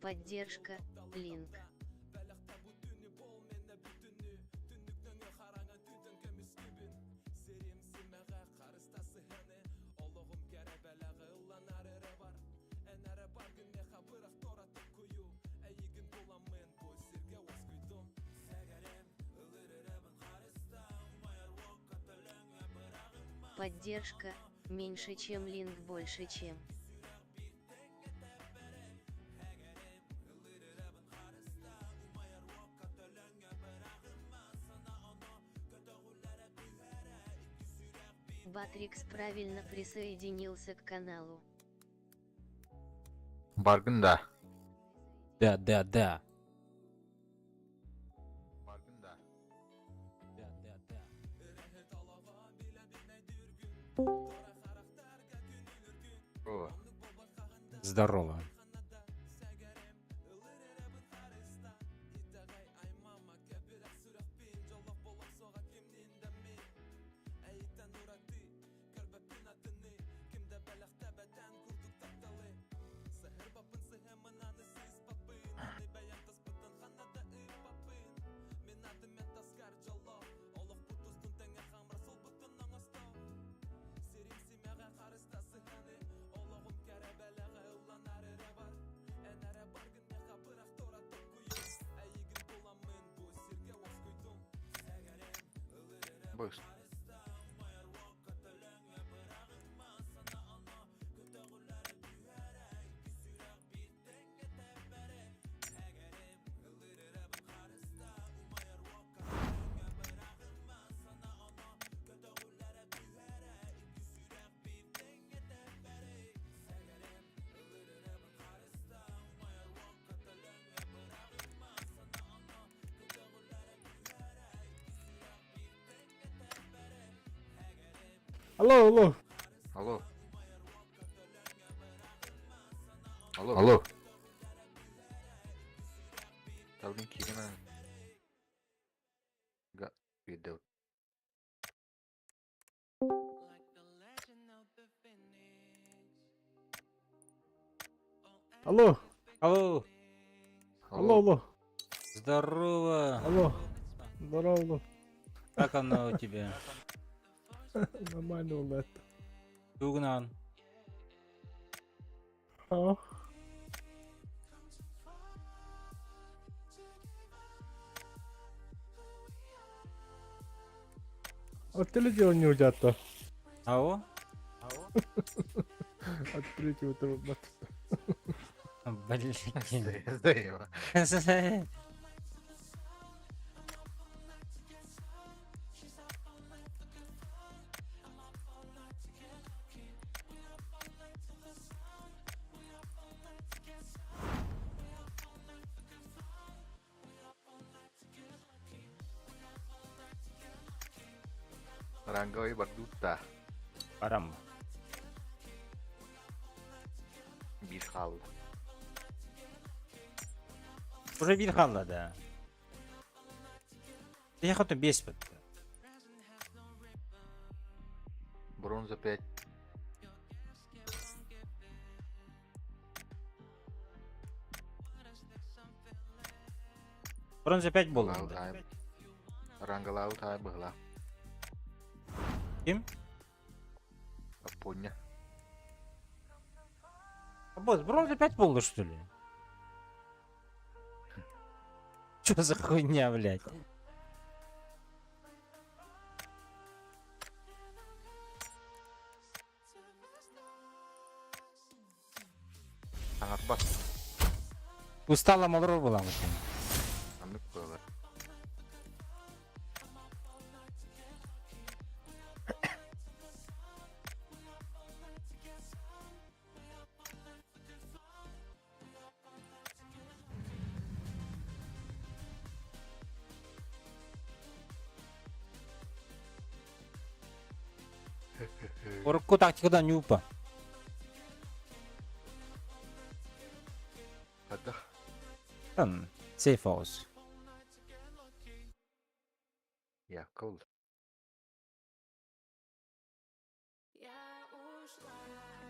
Поддержка, Линк. Поддержка, меньше чем Линк больше чем. Батрикс правильно присоединился к каналу. Баргын да. Да, да, да. Баргын да. Да, да, да. О, Здорово. Быстро. Алло, алло. Алло. Алло. Алло. Да блин, Кирина. Га, видел. Алло. Алло. Алло, алло. Здорово. Алло. Здорово, алло. Как оно у тебя? Нормально у это. Тугнан. А? От телевизора не удята. Ау? От третьего этого Блин. Здорово. Ранговый бардута. Парам. Бисхал. Уже бир да. Я хоть бес бит. Бронза 5. Бронза 5 болды. Рангалау тай была. Ким? Поня. Вот, бронза 5 болды, что ли? Чё за хуйня, блядь? Аңарбат. Устала малро была. Аннык было. Урукку тактикадан нюпа. Ада. Там, сейф хаус. Я кол. Я ушла,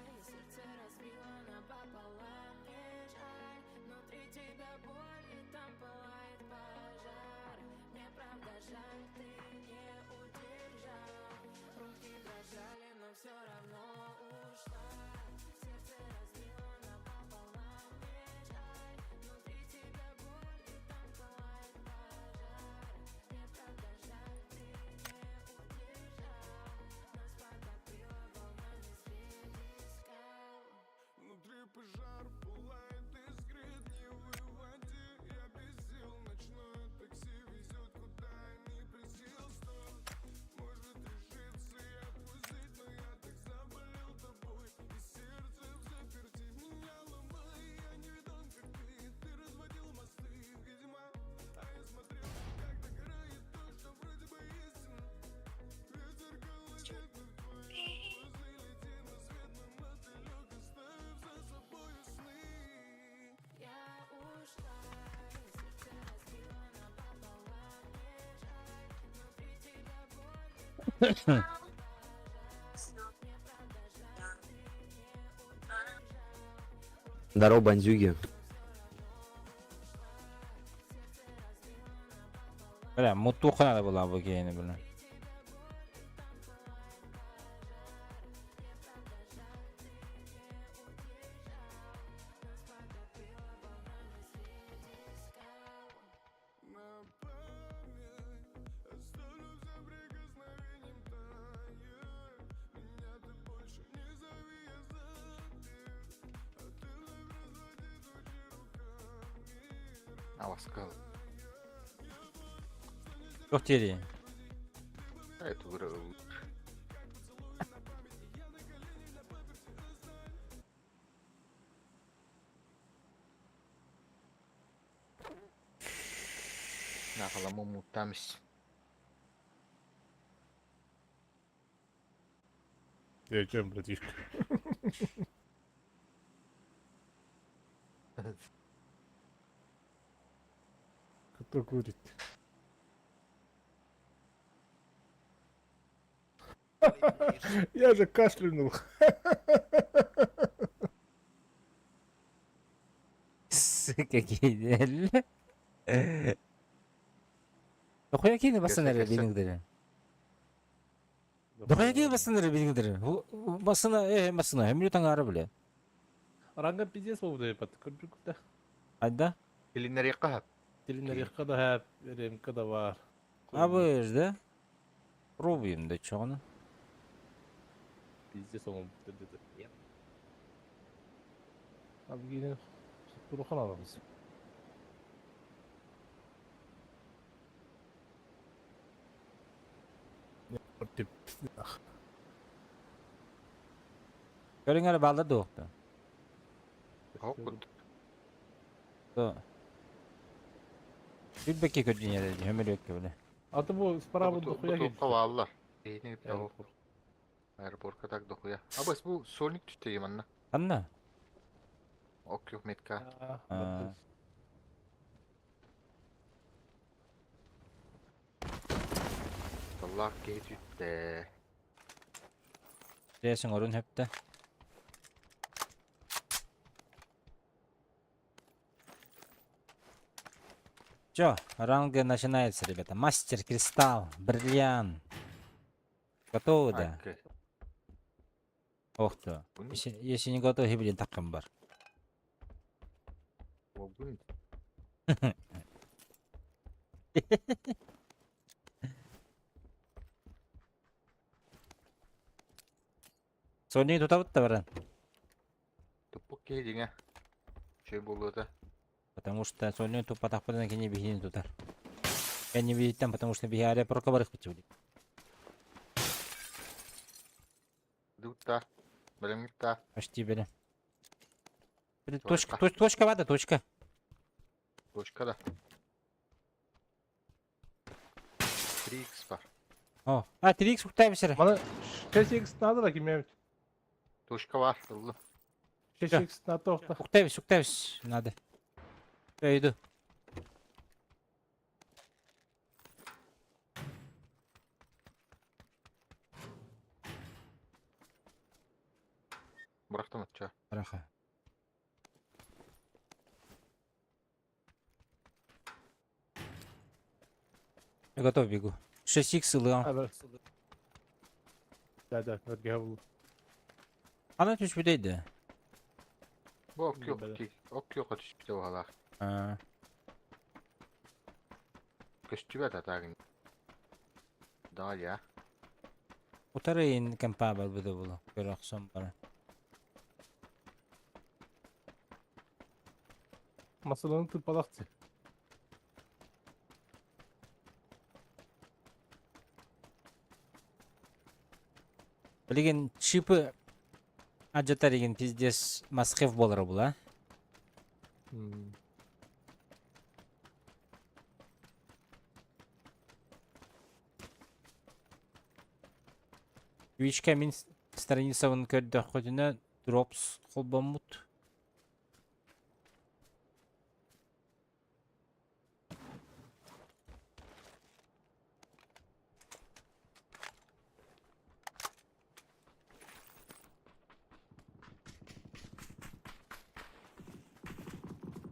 и сердце разбила напополам. Мне жаль, но третий Здорово, бандюги. Бля, мутуха надо было бы гейны, бля. Аваскал. Туох диэрий? Это Нахаламу мутамс. Ты о чем, братишка? Кто курит? Я же кашлянул. Сука, гениально. Дохуя кини басын эрэ билиҥдэрэ. Дохуя кини басын эрэ билиҥдэрэ. Басына, басына, өмүрү таҥаара бile. Ранга пиздец болды под компьютер. Айда? Илиннэриэххэ сөп. Телиннэриэххэ да сөп, ремка да баар. Абыж, да? Пробуем, да чё оно? Пиздец он где-то. Abi yine Burhan alalım. Көрүҥ эрэ бааллар дуохта. Оһох курдук. Билбэккэ көрдүн эрэ өмүрүөккэ бile. А то бу справа дохуя Бутуукка бааллар. Эйни аэропортка так дохуя. Абас бу сольник түстэ манна. Анна? Ок метка. А. Аллах киһи түттэ. Дээсиң орун хөптө. Чё, ранг начинается, ребята. Мастер, кристалл, бриллиант. Готовы, да? Окей. Ох ты. Буну- Если не готовы, блин, такым бар. Бугун. Сони тутабыт да баран. Туппук киһи диҥэ. Чөй буолуота. Потому что Сони туппатахпытына кини биһини тутар. Я не видит там, потому что биһи аэропортка барыхпыт блин. Дутта. Бэлэмҥитта. Почти били. Блин, Точка. точка, точка бада, точка. Точка да. 3x бар. О, а, 3x уктайбысыр. Мана 6x надо да кимем. Точка бар. Ыллым. 6x надо охта. Уктайбыс, уктайбыс. Надо. Я иду. Бырахтым ачча. Раха. Я готов, бегу. 6x ылыам. Да, да, нөргө бул. Ана түспүтэ Бу ок yok Бэлэ. ки. Ок yok түспүтэ буолалаах. А, Көстүбэт атаагын. Да я. Утары компа бар бу булу. Көрөксөн бар. Masalanın tırpalaktı. Билген чипы ажатар деген пиздец масхев болар бул, а? Твичка мин страницабын көрдөххүтүнэ дропс холбоммут.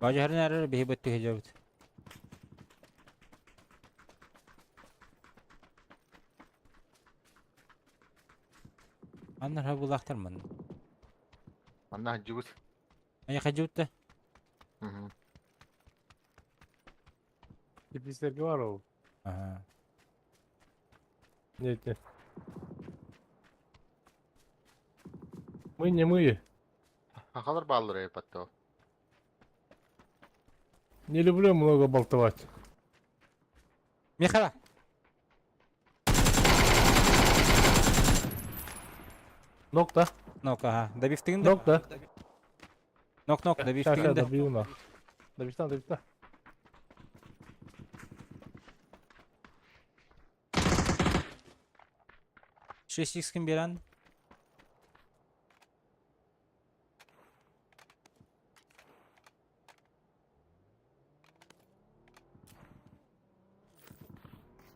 Бажарын эрэр биһи бөттү хежебит. Аннар хабылаахтар ман. Манна хадьыбыт. Ая хажыбытта. Теплицлерге бар ол. Ага. Нет, нет. Мы не мы. Хахалар бааллар эпатто. Не люблю много болтовать. Михала. Нок, да? Нок, ага. Добивтыгын да? Нок, да? Нок, нок, Сейчас, добивтыгын сейчас да. добью на. Добивтан, добивтан. 6 х ким беран?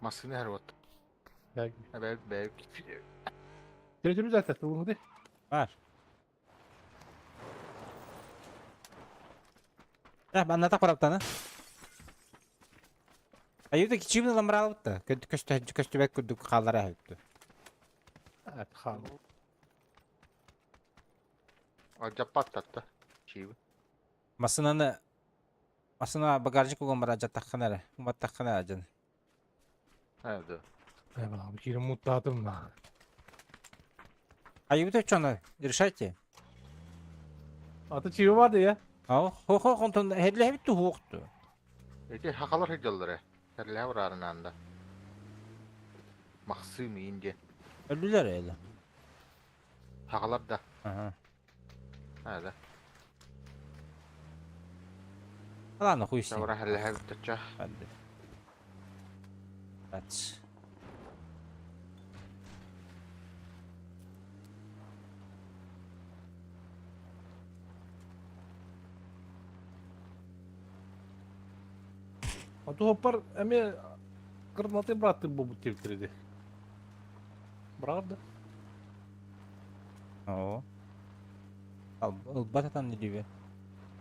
Массыны her вот. Так. Бэк бэк. Третий zaten bunu de. Бар. Э, банната кораптаны. Аюда кичимни ламралыбытта. Көстө көстүбэк күрдүк хаалара хөттү. Evet, han. Жаппат татта. Чиби. Масынаны Масына багажник уган бара жаттакхана уматтакхана ажан. Эди. Eyvallah, bir kere mutlu da. Аюда чоно решайте. Atı çivi vardı ya. Ау, хо хо контон хедле хебитту хукту. Эти хахалар хыдьаллар. Херле барарынан да. Махсым инде. Өлүлөр эле. Хахалар да. Ага. Эди. Ладно, хуй с ним. Савра херле хебиттача. Hadi. Evet. Atı hopar emi kırmızı bıraktı bu bu tepkiredi. Bıraktı. Oo. Al, batatan ne diyor?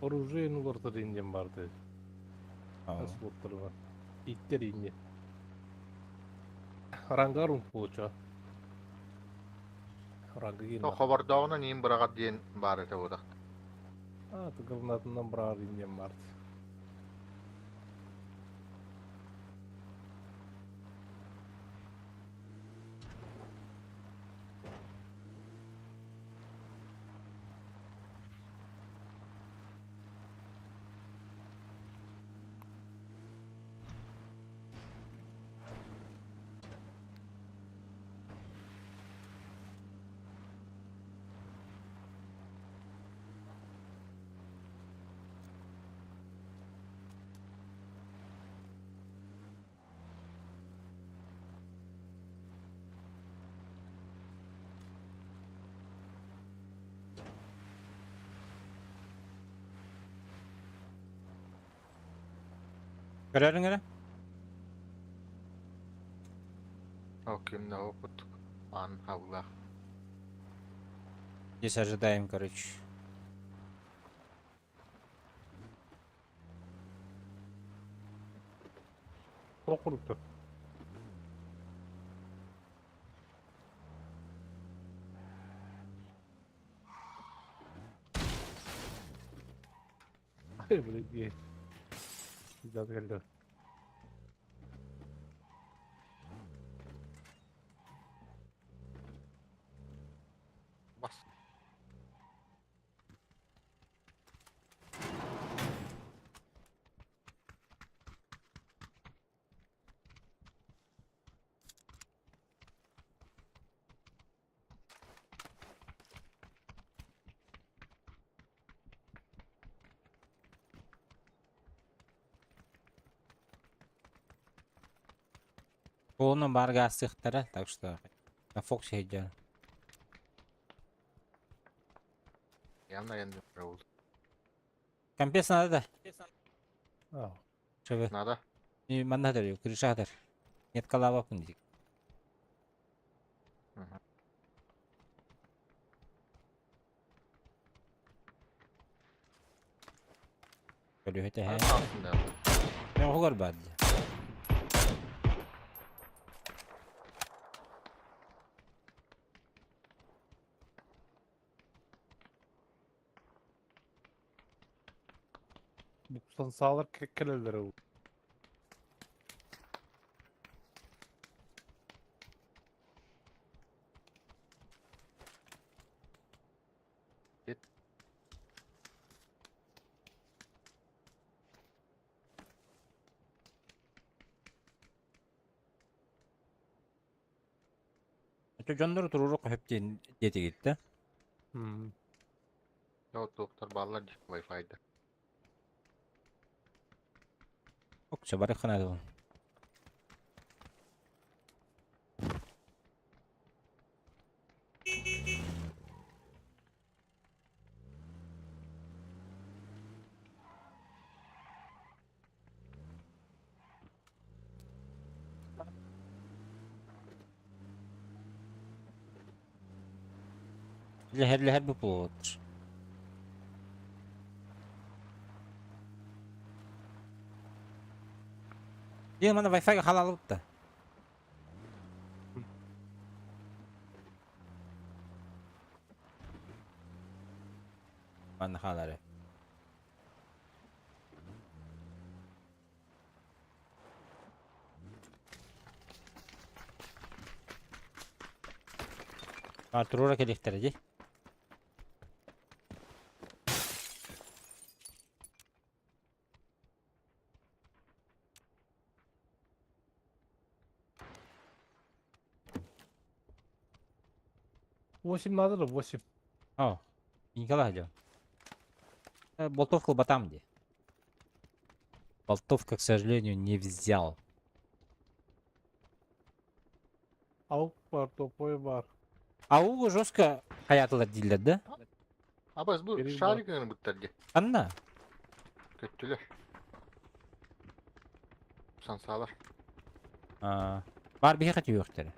Оружие нуларда инден барды. Oo. Слоттары бар. Иттер инде. Рангарум получа. Рангы То кирна. хобордоогуна ним бырагат диэн баар этэ бута. А, тыгырнатынан брар инден барды. Көрөрүң эле? Окимна опыт. Ан хавла. Здесь ожидаем, короче. Окурупту. Ай, блядь, Пиздец, geldi. Бас. Полном барга сыхтара, так что на Фоксе идем. Явно енді ол. Компес надо да? А, Чтобы Надо. не маннадыр, крышадыр. Нет калава пундик. Мгм. Көлүөһэ Аны тэһэ. хаалсын да. Мен оҕугар баар дии. Буксан саалар кэлэллэрэ ол. Оччо дьоннору туруору хөп диэн диэтигит да? Yok doktor баллар дии Wi-Fi'да. Окча бары ханадыбын. Лэһэр лэһэр бу буолуоттар. Диэн мана Wi-Fi халалыбыт да. Манна хаалары. Артура кэлиэхтэрэ дии. 8 надо да, 8. О, Николай дьон. Болтовку батам дии. Болтовка, к сожалению, не взял. Аук бар, топой бар. А угу жестко хаятылар дииллэр да? Абас бу Бери шарик ыҥырбыттар дии. Анна. Көттүлэр. Сансаалар. А, бар биһиэхэ түһүөхтэрэ.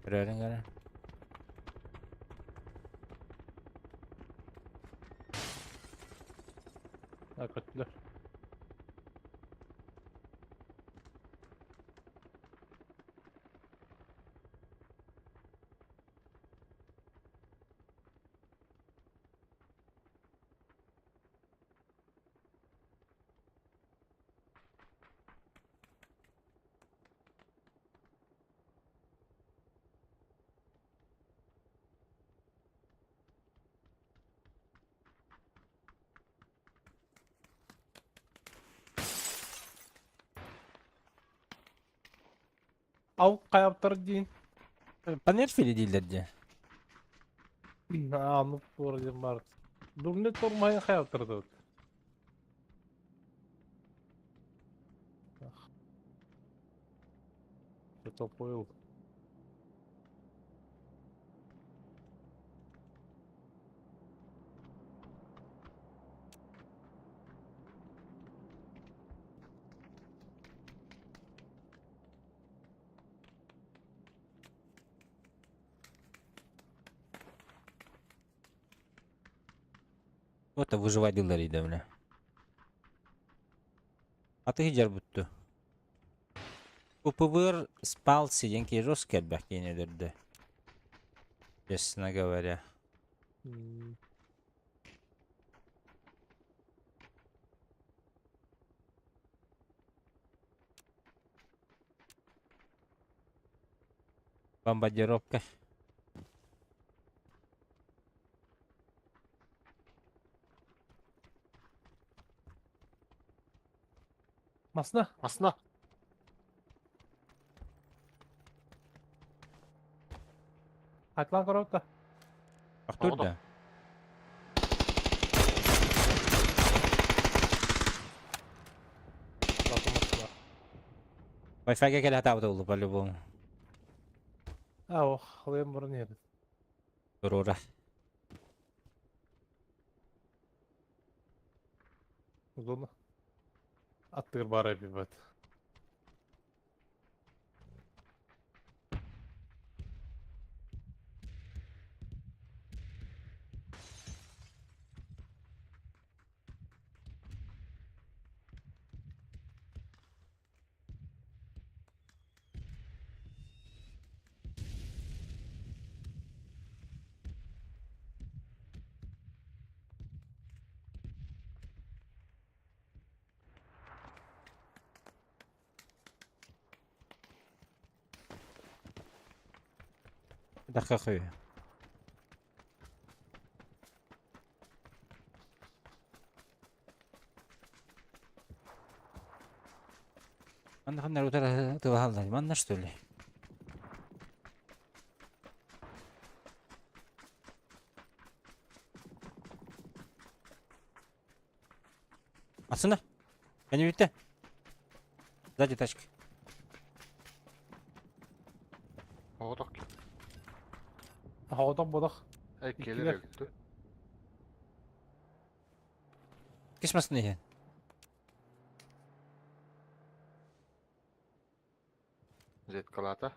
Көрөөрүҥ эрэ. Ha, көттүлэр. Аук хайаптар диин. Панерфили дииллэр дии. Аанып туора диэн бар. Думне тормайын хайаптар дыбыт. Топой ыл. Вот выживать дииллэр иде бля. А ты дьарбутту. УПВР спал сиденки жестко элбэх киһини өлөрдө. Честно говоря. Бомбардировка. Масна. Масна. Хайтлан коробка. Артур Оҕо. да. Wi-Fi-га кэлэ хатаабыта булду по-любому. А, ох, халыйан баран иһэбин. Туруора. Зона. Аттыгар баара эбибэт. Даха хуй. Манна ханна утары тылаһаллар. Манна что ли? Отсюда. Я не видите? Сзади тачка. Оҕотох Оҕотох бодох. Иккилэр Иккилэр. өлтү. Кисмасын иһин. Зеткалата.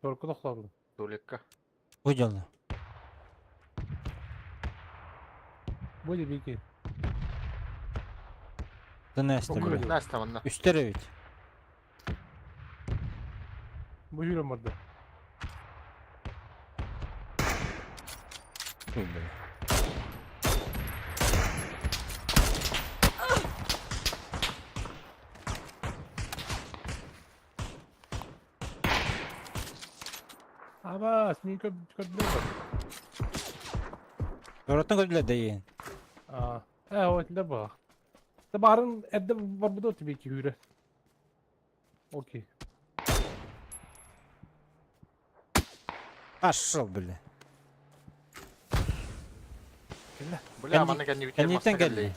Только тохтообут. Тулекка. Бу дьолло. Бу дебики. Тына эстэ Бу бля. Настя манна. Үстэр эбит. Бу жүрөм барды. Ой, бля. Аба, мин көп көрдүм бар. Дороттан көрдүлэр да иһин. Аа, э, о, этилер ба. Та барын эдде бар бу тебе ки хүрэ. Окей. Пошел, бля. Бля, Кэнни- манна кэннибитигэр Кэнниттэн масса кэлли. кэлли.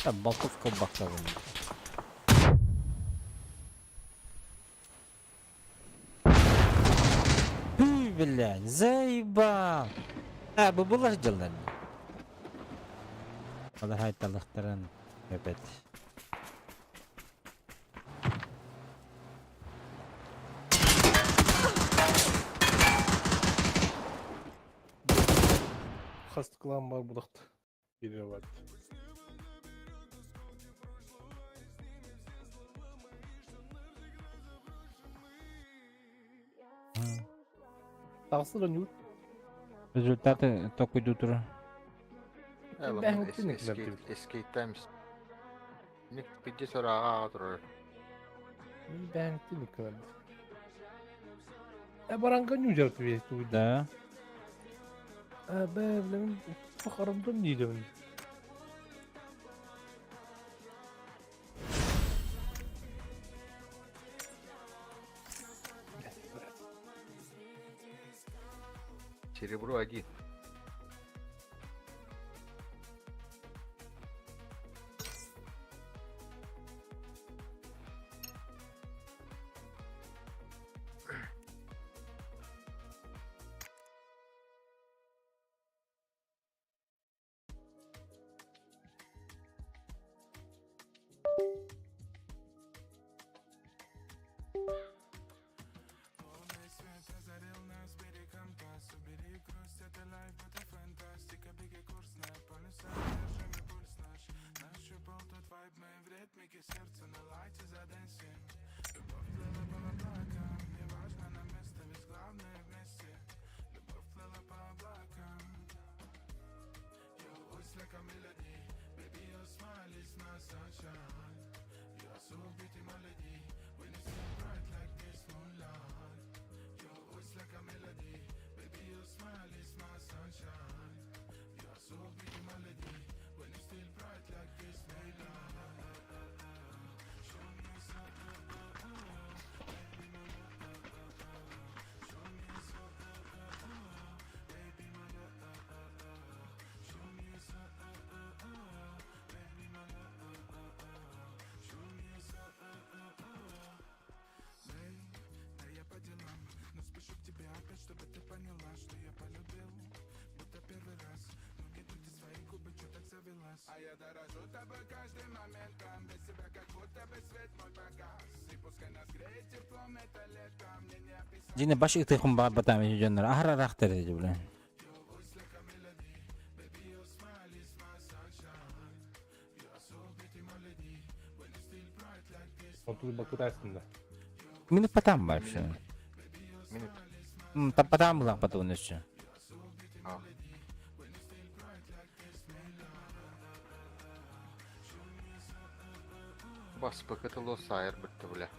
Там болтовка бактабын. Хүй, блядь, заебал. А, бу булар дьыллар. Алар хайталыктарын өпет. Хастыклан бар будакты. Бире бар. Тагысы да нюр. Результаты только идут уже. Ben hukuk Escape Times. Ник пиздец ора турар. Ben тиник. Э баранга нюр тебе ту. Да. Э бе, билем, фахарымдан дийдем. Серебро один. Дина баш ытыхын бар батам жоннор. Ахара рахтар деди, бля. Отур бакытасында. Минут потам вообще. Минут. Там потам была потом еще. А. Баспыкы тылы саайар бүтті бля.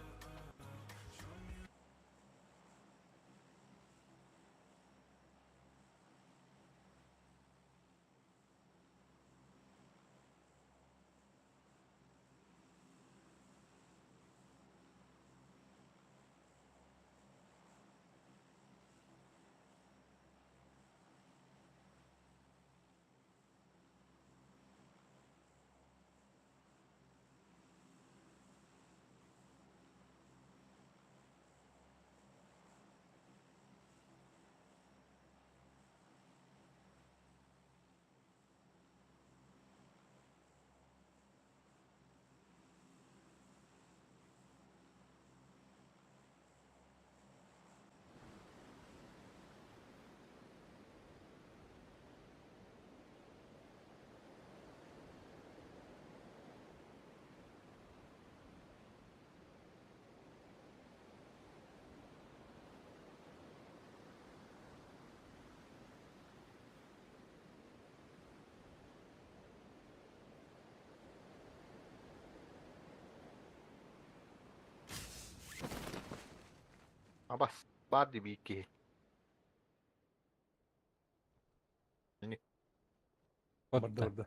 Абас бар ди бики. Барда барда.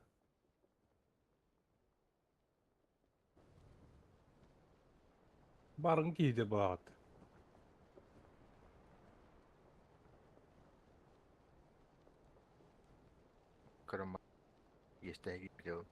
Барын киһи баҕат. Kırım. Yesteğe gidiyor.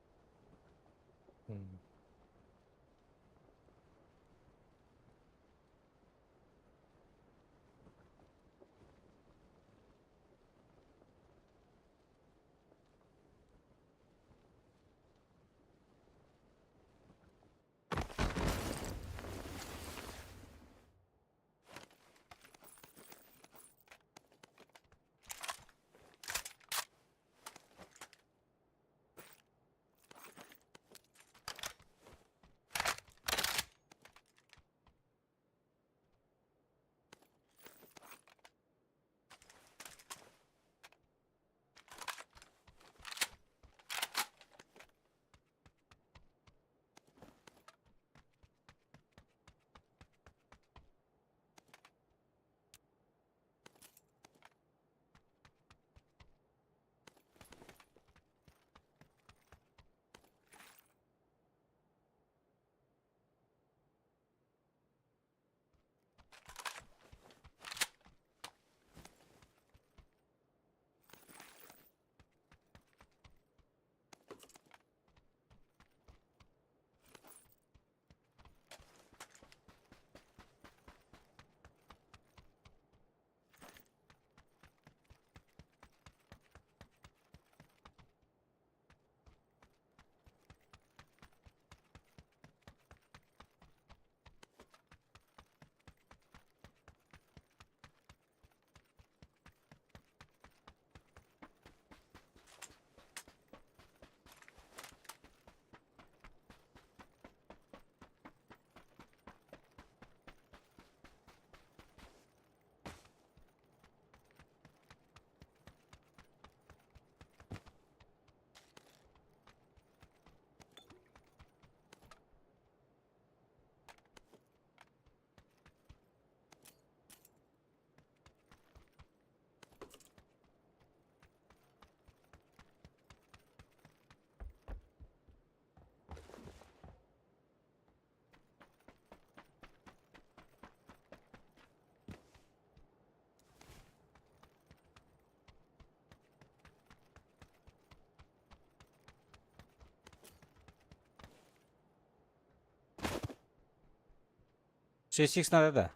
6x надо да.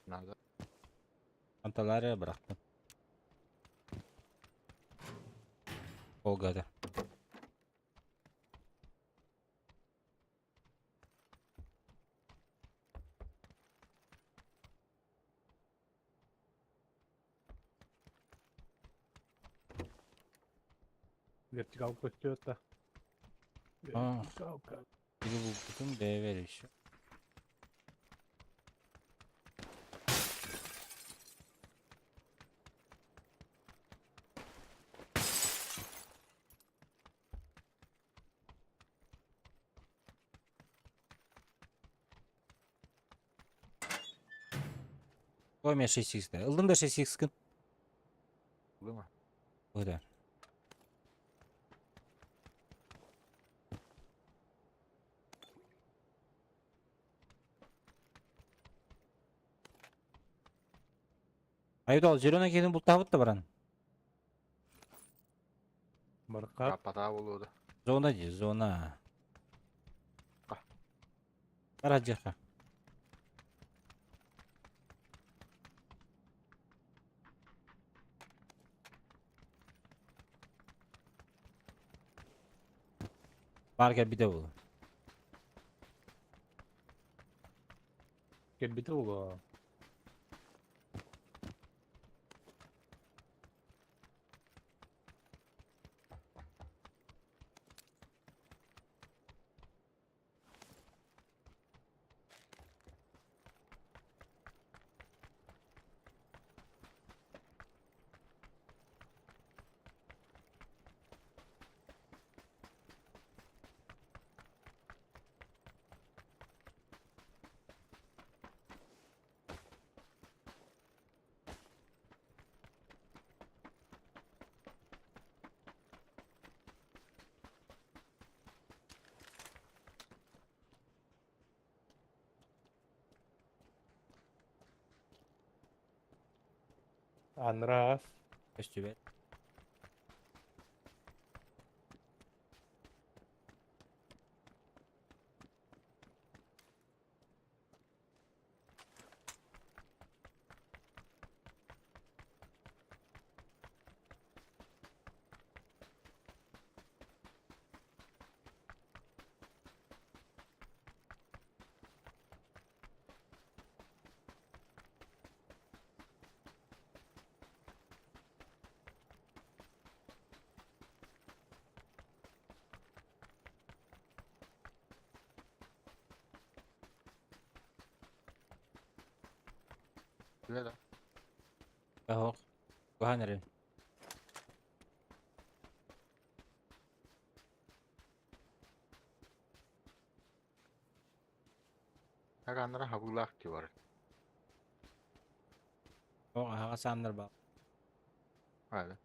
Надо. Анталария bıraktım. Olga'da. Vertikal көстүөт да. А. Vertikalka. Biri buldum B ver еще. Ой, мен 6x да. Ылдым да 6x-кын. Ылдым а? Ой, да. Айдол, зеленый киһини бултаабыт да баран. Барка. Раппатаа буолуо да. Зона дии, зона. А. Бар дьиэхэ. Баар кэлбитэ буолуо. Кэлбитэ буолуо. Анраас. Көстүбэт. Үһэ да. Оһох. Куһаан эрэн. Так аннара хабыылаах дии бар. Оһ аһаҕас ааннар баар. Ха.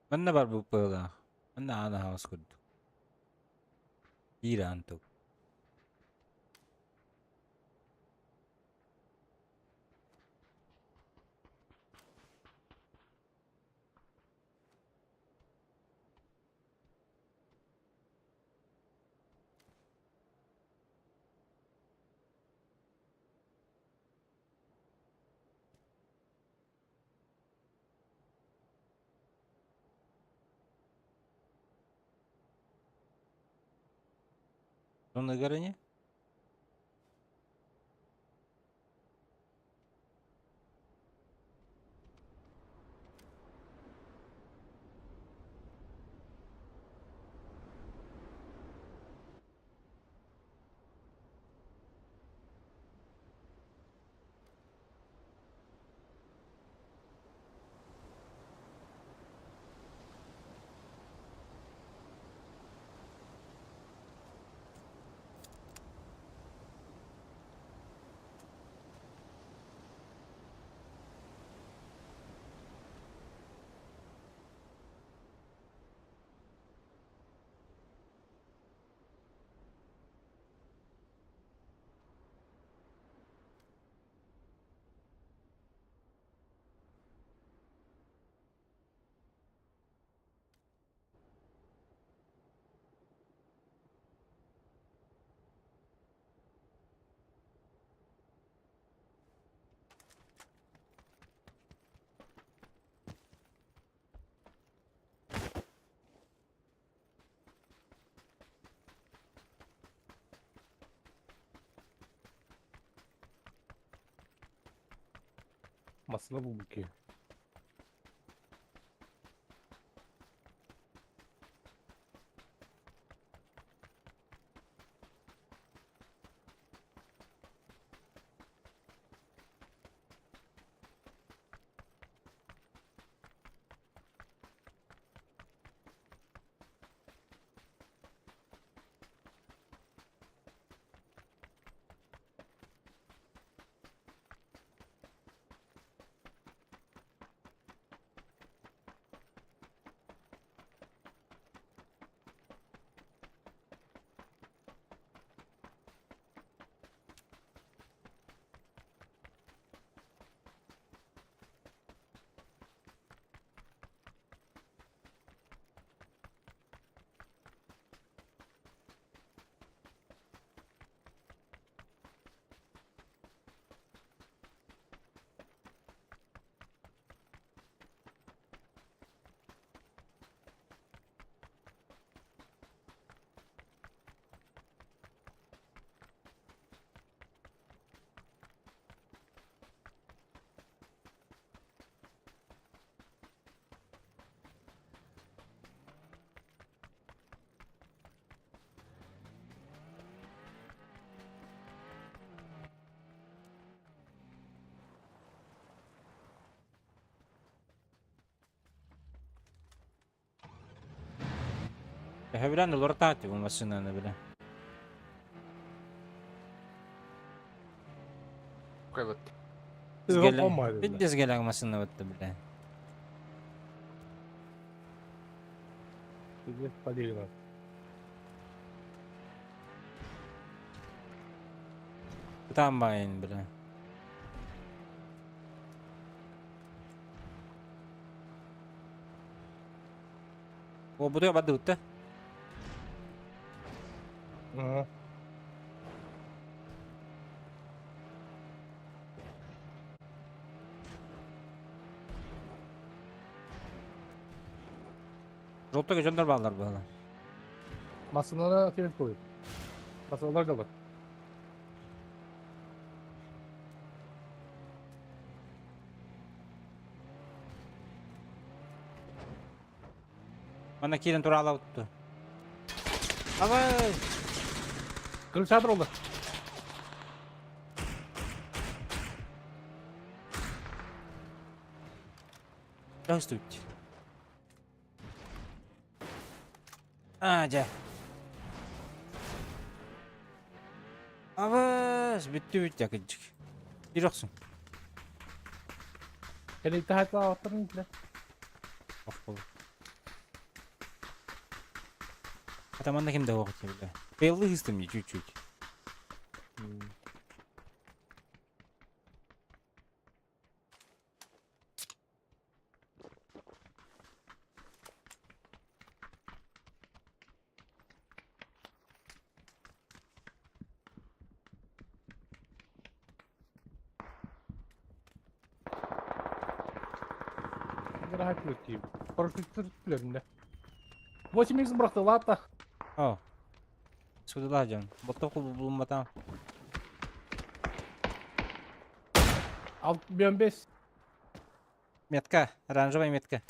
Манна бар быһыылаах. Манна аан аһаҕас курдук. Биир аан тук. Зона ини? Массыына булбут киһи. Төһө билэн олортаати бу массыынаны бile. Evet. Биттес гелен массыына бытты биле. Полина. Там байын биле. О, буду барды бутта. Ага. Жолтога дьоннор бааллар буолла. Массыынаны ким koyup. Массыналар kalır. Манна киирэн тураалаабыт Давай! Kırık oldu. Здравствуйте. А, дьэ. Абыс, бүттүбүт якынчык. Бир охсун. Кэлиитэ хатаабаттарын билэ. Ох болу. Атаманна ким да оҕо бile. Белый хыстым чуть-чуть. Rahat Парашютер түлөрүндө. 8 икс бырахты лата. О. Судала дьон. Боттоқ булумматам. 6 Метка, оранжевая метка.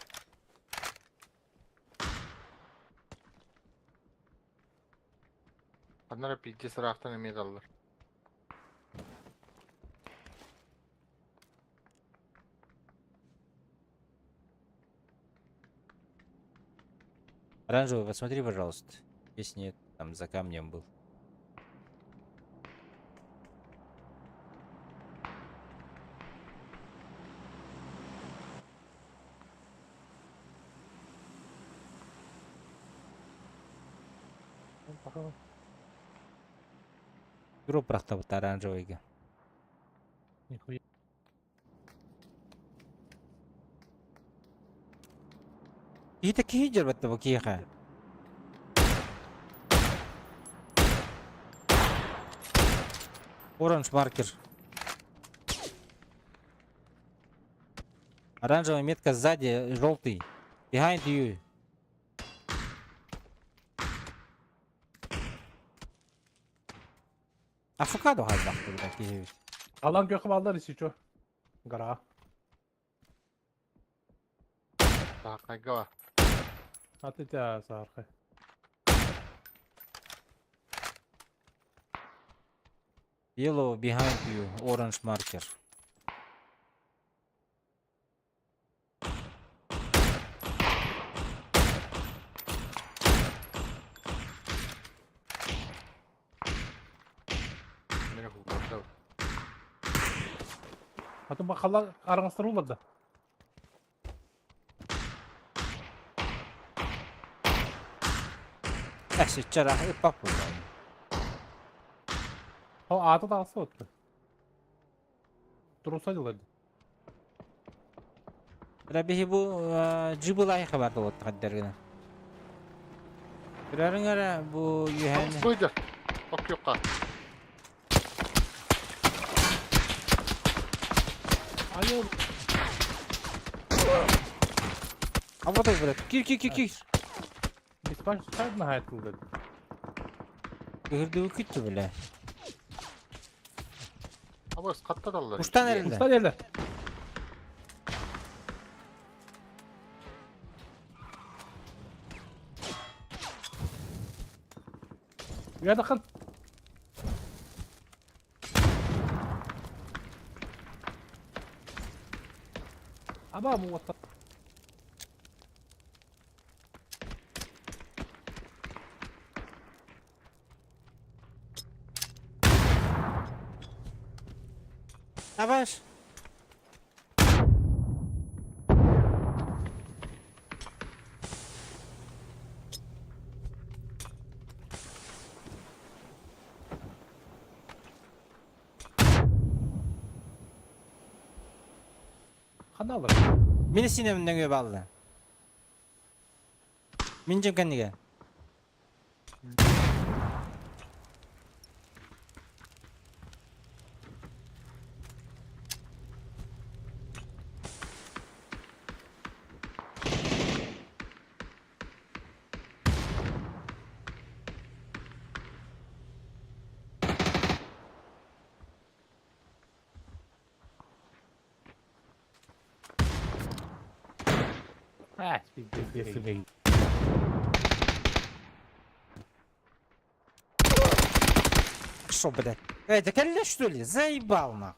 Аннара пиздец ыраахтан эмиэ таллар. Оранжевый, посмотри, пожалуйста. Здесь нет, там за камнем был. Дроп вот оранжевый. Нихуя. И такие дербатта бакиха. Оранж маркер. Оранжевая метка сзади, желтый. Behind you. Афокадо хайдах такие. Алан көхү балдар исичо. Гара. Саахайга ба. Аты тя саархай. Yellow behind you, orange marker. Мені хугарда. Аты бакала араңастар уларда. Әсі чара ыппап буоллаҕым. О аты тағысы отты. Туруса дылар. Рабихи бу джибылай хабар болот хаддергына. Көрөрүң эрэ бу үһэн Быйда. Ок юққа. Айыл. Аботай брат. Кир кир кир кир. Диспанч сайдына хайт кылды. Кыһырдыбы күттү биле. Абас катта даллар. Уштан эрилде. Usta geldi. Я дакын. Аба бу отта. Абаш. Хана алар. Мени синемден өп алды. Мин жем кэнниге. Ha, bir Шо, блядь? Эй, да кэллэ что ли? Заебал нах.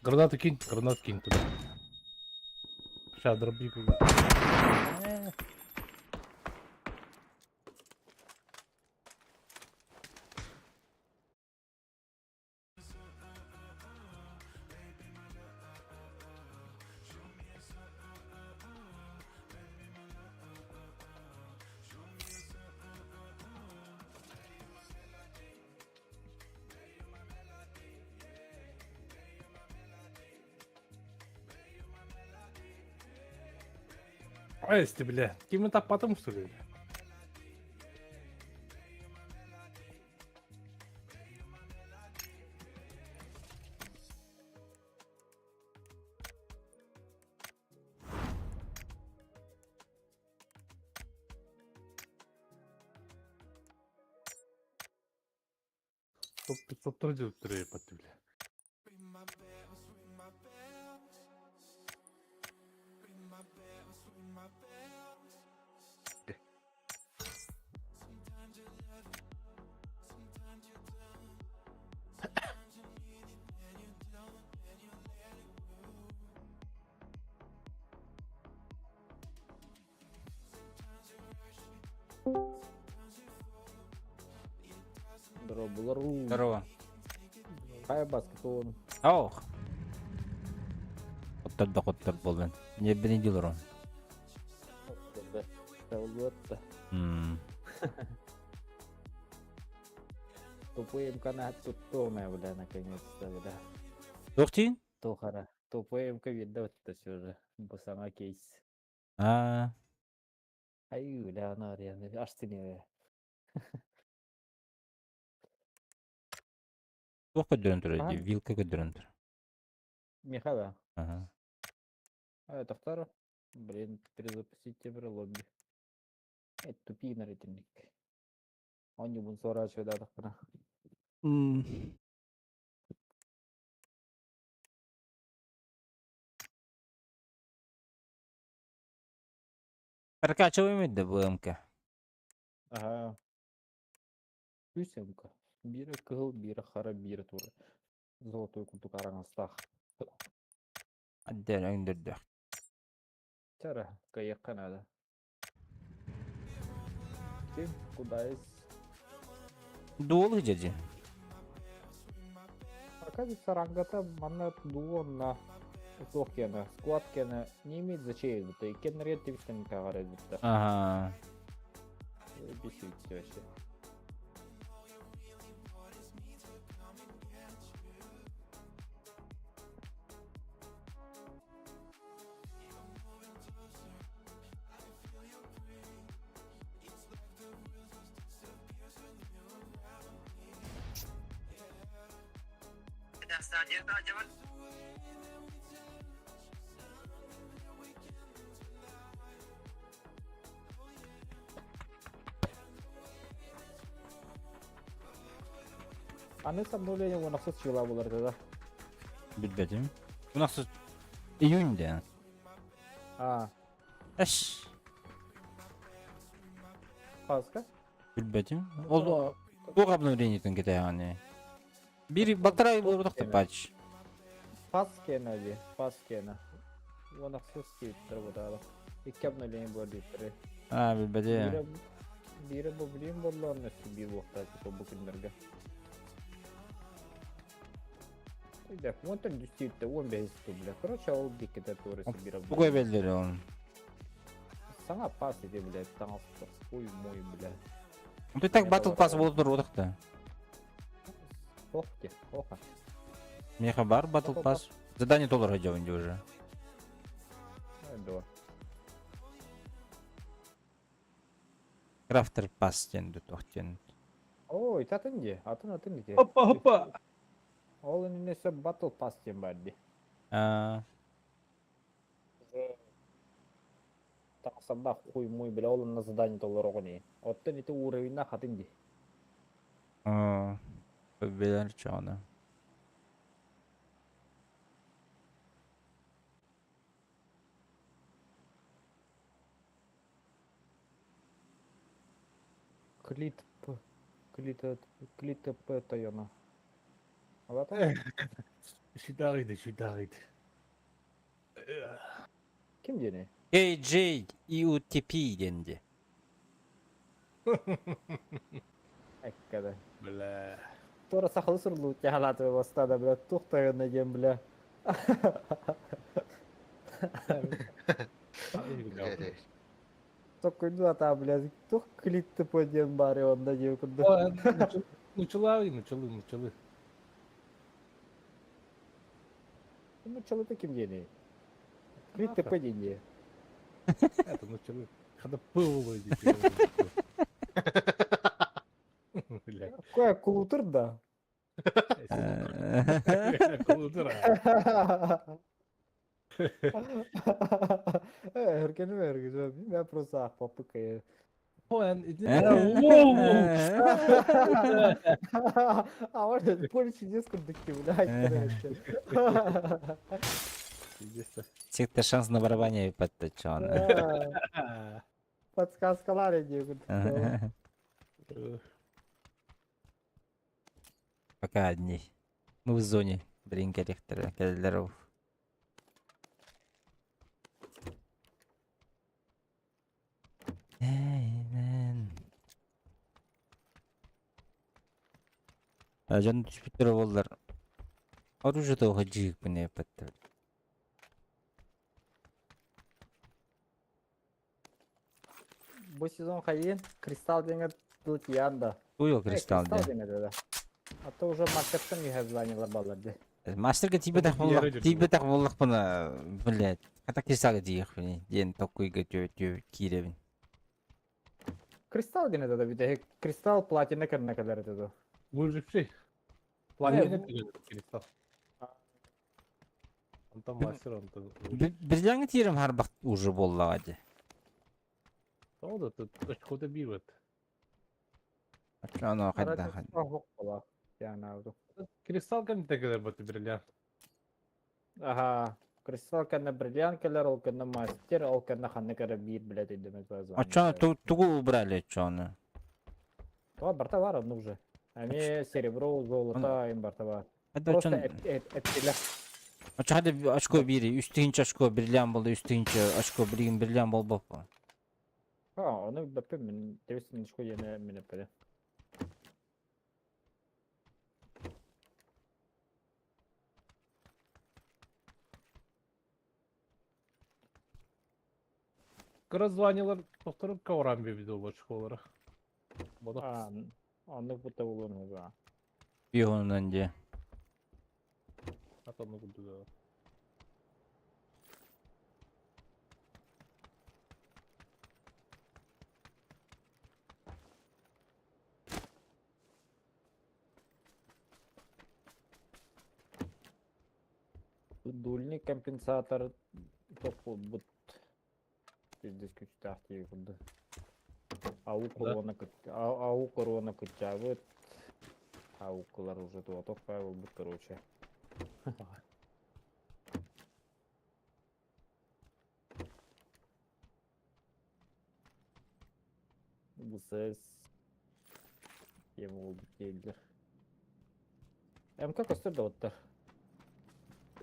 Гранату кинь, гранату кинь туда. Сейчас дробику. Ай, ты, бля. Кем это потом, что ли? Топ 503 бля. Здорово. Здорово. Хай баскетон. Ох. Оттор да коттор болдун. Не бини дилорон. Тавлотта. Тупые МК туттуомая, бля, наконец-то, бля. Тохтин? Тохара. Тупые МК видно вот это все же. Бу сама кейс. А, Ай, бля, она реально. Аж ты туох көдөрөн турар Аха. дии, вилка көдөрөн турар. Михаила. Ага. А это второ. Блин, перезапустить тебе лобби. Тупинар итинник. Оонньуубун суорааччылаатахпына. Прокачиваем да БМК. Аһаа. Үс МК. Биирэ кыһыл, биирэ хара, биирэ тура. Золотой курдук араҥастаах. Отдельно өҥдөрдөөх. Чара, кыайыахха наада. Ким, куда из? Дуол дьэдьи. Оказывается, рангата манна дуонна туох киэнэ, склад киэнэ не имеет значения будто. Иккиэннэригэр тибистэн каҕар будто. Ага. Бесит вообще. Аны с обновлением унахсыз чыла булар да. Билбэтим. Унахсыз июнь да. А, Эш. Паска? Билбэтим. Ол туох обновлениетын кэтэһэҕиний? Биир балтараа ый буолбатах да патч. Пас кена ди, пас кена. Унахсыз диэбиттэр бу Икки обновление буолар диэбиттэр. А, билбэтим. Биирэ биирэ бу билим буолла онно биир буолуохтаах типа бу күннэргэ. Да, уонтан дүстүүттэ 15 бля. Короче, ол дикките туора сибир Тугу эбэллэр ол? Саҥа пас ити, блядь, таҥас ой мой, бля. Ты так батл пас буолуп туруотах да. Ох те, оха. Меха бар батл пас. Задание доллар идем уже. Да. Крафтер пас диэн туох диэн. Ой, атын ди, атын атын ди. Хоппа хоппа. Ол иннесе батл пас диэн бар ди. А, Тахсардаах хуй муй бля ол на задание толороҕун Оттон ити уровеньна хатын ди. Билэр чоҕуна. Клит П. Клит Клит П тойоно. Алата? Сюда сюда Ким диэний? KJ EUTP диэн ди. Эккеде. Бля. Туора сахалы сурлуут яхалааты бастада бля тух тойоно диэн бля. Токкуйду ата бля тух клит ТП диэн баары онда диэн курдук. Нучылы, нучылы, нучылы. Нучылы ким диэний? Клит ТП диэн дии. Это нучылы. Хада пыл вроде. Бля. Кое кулутур да. Кулутура. Өркенім өргізіп, мен просто ақпапы А вот поле чудес курдук блядь, короче. Секта шанс на барабане подточен. Подсказкалар иди курдук. Пока одни. Мы в зоне. Блин, коллекторов. Дьон түспүттэр буоллар. Оружие тоҕо дьиикпин эппэттэр. Бу сезон хайын кристалл деген тыл да. Туйо кристалл Кристалл де. деген да. А то уже маркеттен үйе заняла баллар де. Мастерга тиибэтэх буоллах, тиийбэтэх буоллахпына, блядь, хата кристаллга тиийиэхпиний диэн толкуйга түө киирэбин. Кристалл деген да бите. Кристалл платина кэрнэ кэлэр это. Выживший. Платина кристалл. Онтон мастер, онтон. Бирдээҥи тиирим харбах уже буоллаҕа дии. Тоҕо да тут очкота биир Оччоно хайдах. Оһох була. Яна Кристалл кэмтэ кэлэр бу бриллиант. Аха. Кристалл кэннэ бриллиант кэлэр, ол кэннэ мастер, ол кэннэ ханнык эрэ биир блядь өйдөмөт название. Оччоно тугу убрали оччону? То барта бар онно уже. Ами серебро, золото им барта бар. Хадда Просто оччон эптилер. Оччо хадда очко бири, үс тыһыынча очко бриллиант болду, үс тыһыынча очко билигин бриллиант болбоппун. А, ону бэппин мин тебис минишко диэне мин эппэдэ. Кыра званиелар тохторук кауран бибиде ол очколара. Бода. А, оннук бутта булуон ба. Биһонунан дии. Атомны курдуга. Дульный компенсатор топпут пиздец күчтээх тиги курдук. Ау корона ау корона кыччаабыт. Ауккалар уже туотох буолбут короче. БСС тема буолбут дииллэр. МК көстөр да оттар.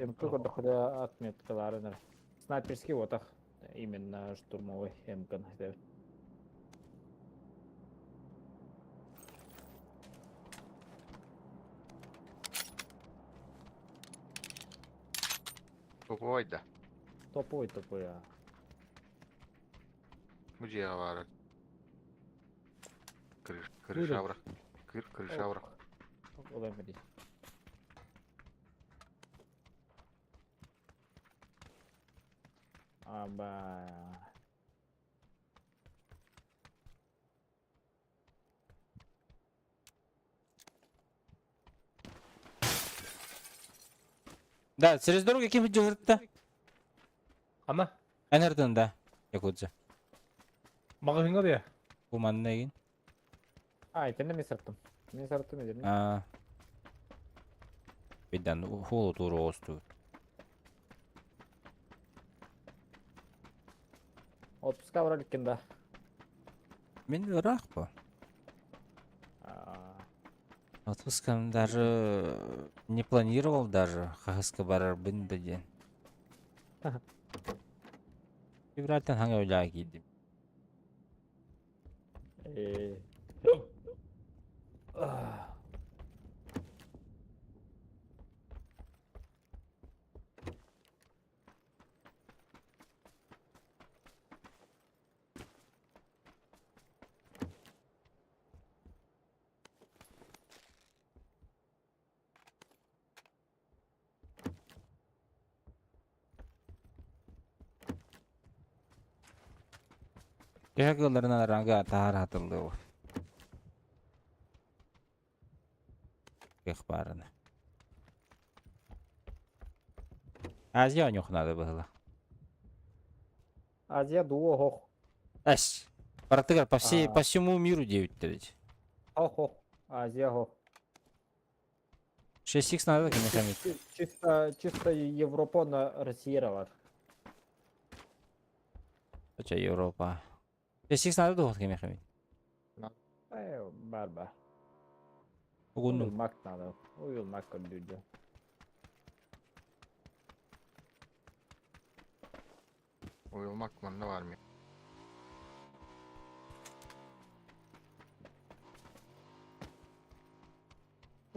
МК көрдөххө отметкаларын эрэ. Снайперский отах именно штурмовой МК -ны. Топовой да. Топовый топовый. а. Бу дьиэҕэ баара. Крыш, крышавра. Кыр, крышавра. Ол эмэди. Аба. Да, через дорогу ким дьылыртта? Ана, Энерден да. Якудза. маҕаһыыҥҥа диэ. Бу манна игин. А, итиннэ мин сырттым. Мин сырттым итиннэ. Аа. Бидан хуолу тууру оҕустубут. Отпуска барар иккин да. Мин ыраах бу. А, Отпускам даже не планировал даже хаһыска барарбын да диэн. Февральтан хаҥа үлэҕэ киирдим. э. А. Төһө кыалларынан араҥа таһаар хатыллыа кыах баарына. Азия оонньуох наада быһыылаах. Азия дуо хох. Эс. Барытыгар по всей А. по всему миру диэбиттэр ити. Хох хох. Азия хох. 6x надо кимиэхэ эмит. Чисто, чисто Европа на Россия бар. Оча Европа. 6x надо дуо кимиэхэ эмит. Э, бар бар. Угуннум. Уйулмак надо. Уйулмак көрдүүрдө. Уйулмак манна баар ми.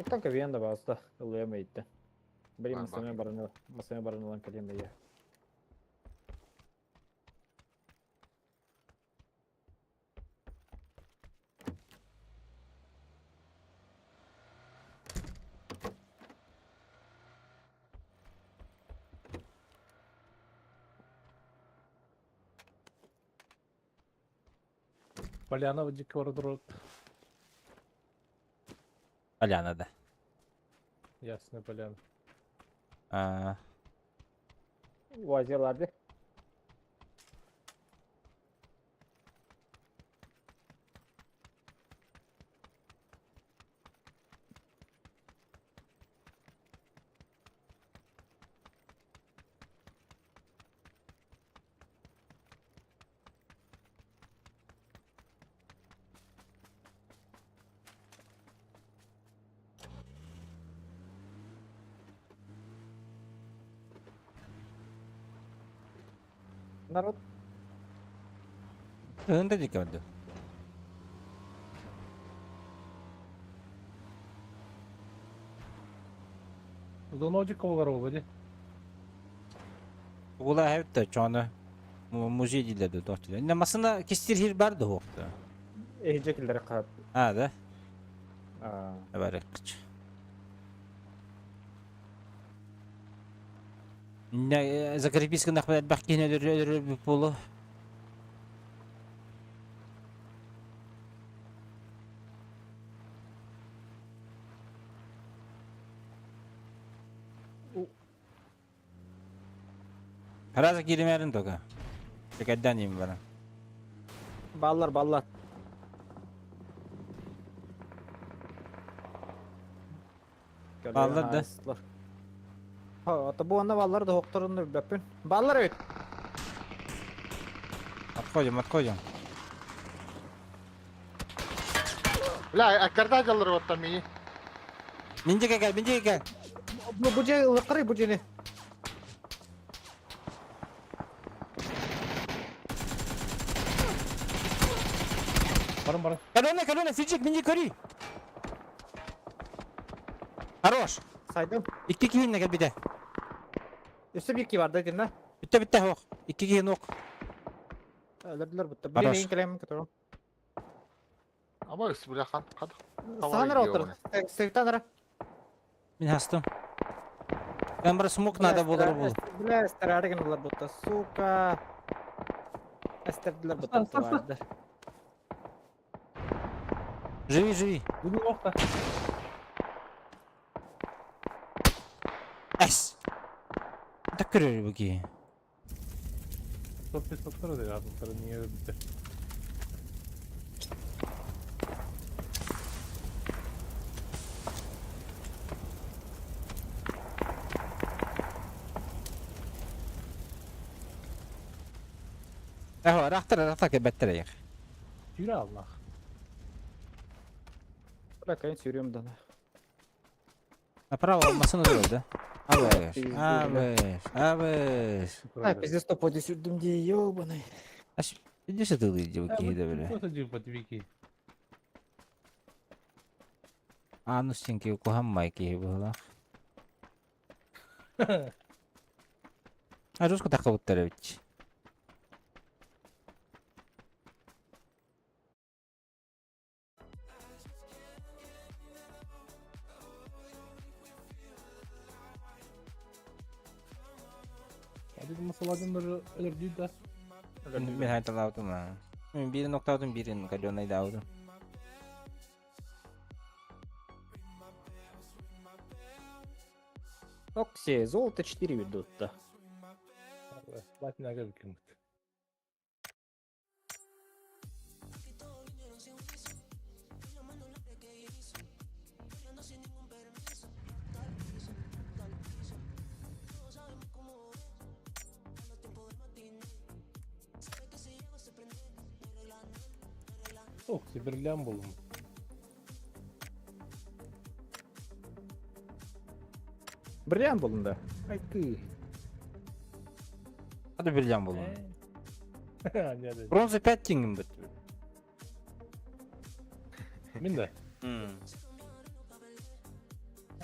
Уктан кэбиэн да бааста ылыам ыйытта. Били Бар, бар. масына баран масына баран ылан кэлиэм да Поляна дикий ворот. Поляна да. Ясная поляна. Аа. Уазеларды. Народ Кыһын да диэки барда. Зоножик олар ол ди. Ула хэвтэ чоно музей дииллэр да тохтулар. Инна масына кистир хир бар да хуохта. Эһиджа киллere хап. А да. Аа. Барыкч. Инна закреписка нахмад бахкин өлөр өлөр болу. Хараза кииримээрин тока. Текэддэн им бара. Баллар баллар. Баллар да. Ha, ата бу анна баллар да хокторун билбэппин. Баллар эбит. Отходим, отходим. Бля, аккарда жаллар оттан мини. Миндиге кел, миндиге кел. Бу бу же ылыккарый бу жени. Барın барın. Колено, колено, фиджик, минди көри. Хорош. Сайдым. Икки киһинне кел бите. Өссө бир ки бар да динна. Бүтте бүтте хох. Икки киһин ок. Өлөрдүлөр бутта. Хорош. Били мен келем котором. Ama бля хан хан. Саанар отыр. Сектан ара. Мин хастым. Ben бір смок надо болар бул. Бля, эстерарген булар бутта, сука. Эстердилер бутта. Ста, ста, ста. Живи, живи. Bunu nokta. Эс. Так көрөр бу ки. Sohbet satara da yardım niye bitti. Эхо, рахтар, рахтар кебеттер яқ. Yürü Allah. Бля, конечно, сүйрөм да. Направо алмасын öldü. Абыш, Пиздец, абыш, абыш. Ай, пиздец, топ сүрдүм ди, ёбаный. Аш, иди сюда, иди, ки да бля. Просто жив вики. Ану стенки кухаммай ки була. А жестко так вот таревич. Hadi masalardan öldürdü da. Мен айталаудым а. Мен бирин октаудум, бирин каленайды аудым. Окси, золото 4 ведут, да. Latin aga bir kımıt. Ох, бриллиант buldum. Бриллиант болдум да. Ай ты. Hadi бриллиант болдум. Nerede? Бронза 5 теңгем бит. Min de.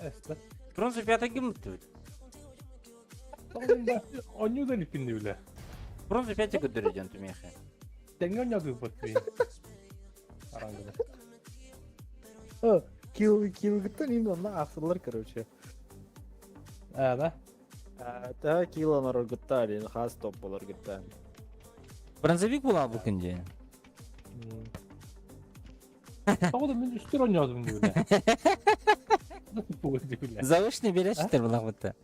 Esna. Бронза 5 теңгем бит. Оню da lipindi bile. Бронза 5 көтөрөдөн түмехе. Denge oynadı bu patlayı. Arangıda. Килл, килл, именно асылар, короче. Ha da. Да, килл анар гыттар, хас топ болар гыттар. Бронзовик була бу күнде. Bak o da ben üstü oynuyordum diyor. Nasıl bu diyor. Завышный берешиктер була бутта.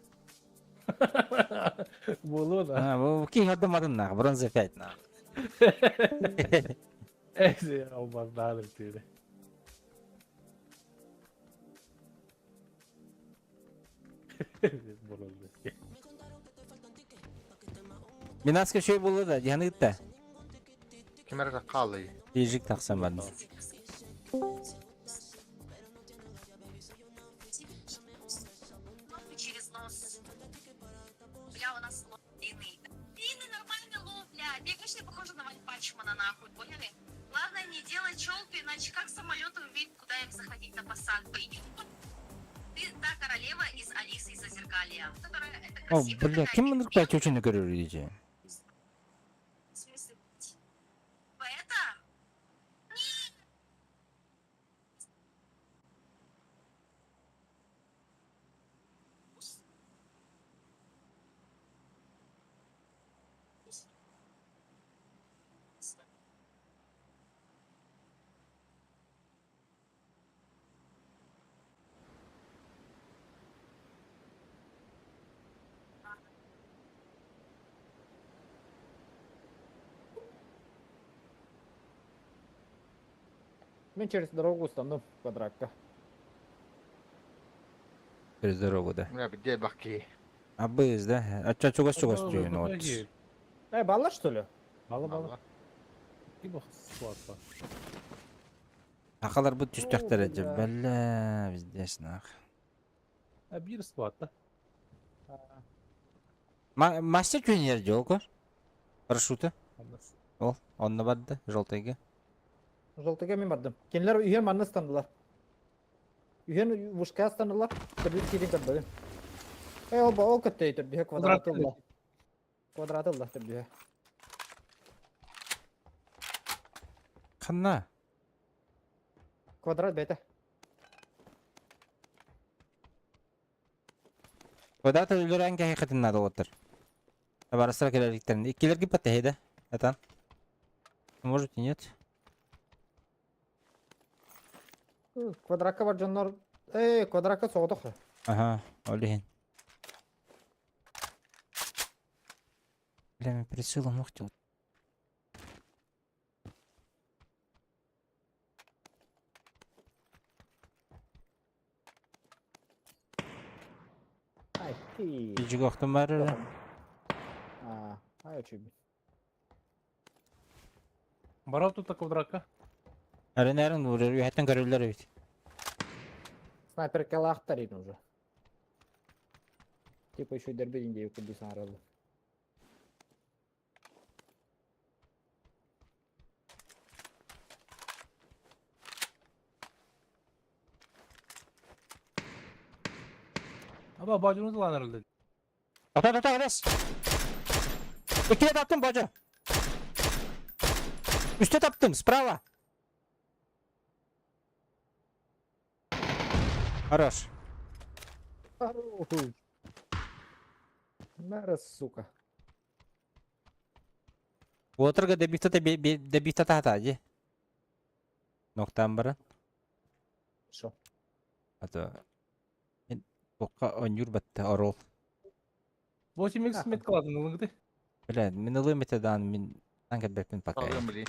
Bolu da. А, бу ки хадамадым на, бронза 5 на. Neyse olmaz daha da bitirdi. Bolu. Минаска шөй болду да, жаныгытта. Кимер калый. Бежик таксам бардым. Через нос. Бля, у нас ловленный. Пины нормально ловят. нахуй, поняли? Главное не делать челку, иначе как самолеты увидят, куда им заходить на посадку? Иди Ты та королева из Алисы из Зазеркалья, которая это О, красивая бля, такая, ким мындырып чучуну көрөр дии. В смысле, типа это? Мен через дорогу устану квадратка. Через дорогу, да. Бля, где баки? Абыз, да? Ача чугас-чугас түйін от. Э, балла что ли? Бала бала. Ким склад Акалар бу түстәхтер О, әҗә. бля. Бәллә, везде нах. А бир склад да. Мастер түйін жолко. Парашюта. Ол, онна барды, желтыйга. Желтыга мен бардым. Кинилэр үһүөн манна ыстандылар. Үһүөн вышка ыстаннылар. Төрдүс киирин көрбөтүм. Э, ол ол көттөй төрдүһэ квадрат ылла. Квадрат ылла төрдүһэ. Ханна. Квадрат бэйэтэ. Квадрат өлөрөн кәһи хатыннады оттыр. Барасыра келеликтерин. Иккилерге паттахида. Атан. Может и нет. Квадратка бар дьоннор. Э, квадратка соҕотох. Ага, олихин. Бля, мен прицелом охтел. Ай, ты. Бижиг охтум бар. А, ай, очуй. Барал тут квадратка. Әрін әрін урыр үйәттен көрөлөр бит. Снайперка лахтарин уже. Типа еще дербедин дейіп күрдесін аралы. Аба бажуну lan herhalde. Ата ата ата Иккиде таптым божо. Үстө таптым, справа. Хорош. Хорош. Мара, сука. Отырга дебифта дебифта тата же. Ноктан барын. Шо? Ата. Тоққа онюр батты орол. 8x меткаладын ылыңды. Бля, мен ылым дан мен танка беппин пока. Алган били.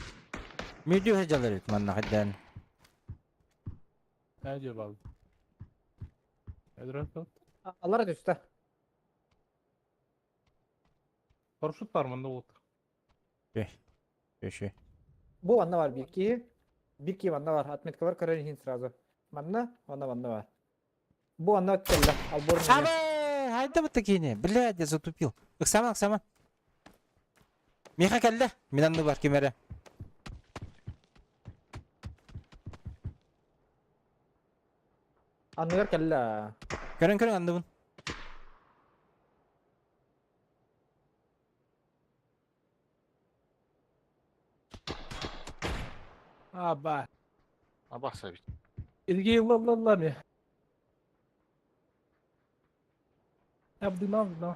Мүдүү хажалар бит манна хаддан. Ne diyor bal? Etrafta. Алар түсті. Парашют бар mı ne oldu? Өшө. Бу манна бар бир киһи. Бир киһи манна бар. Отметка бар көрөр иһин сразу. Манна, манна манна бар. Бу манна кэллэ. Албор Абы, хайда бу такие. Блядь, я затупил. Оксама, Оксама. Миха кэллэ. Мин анны бар кемере. Анныгар кэллэ. Көрөн көрөн анныбын. Аба. Абаса бит. Илге ылла ме. Абдынам да.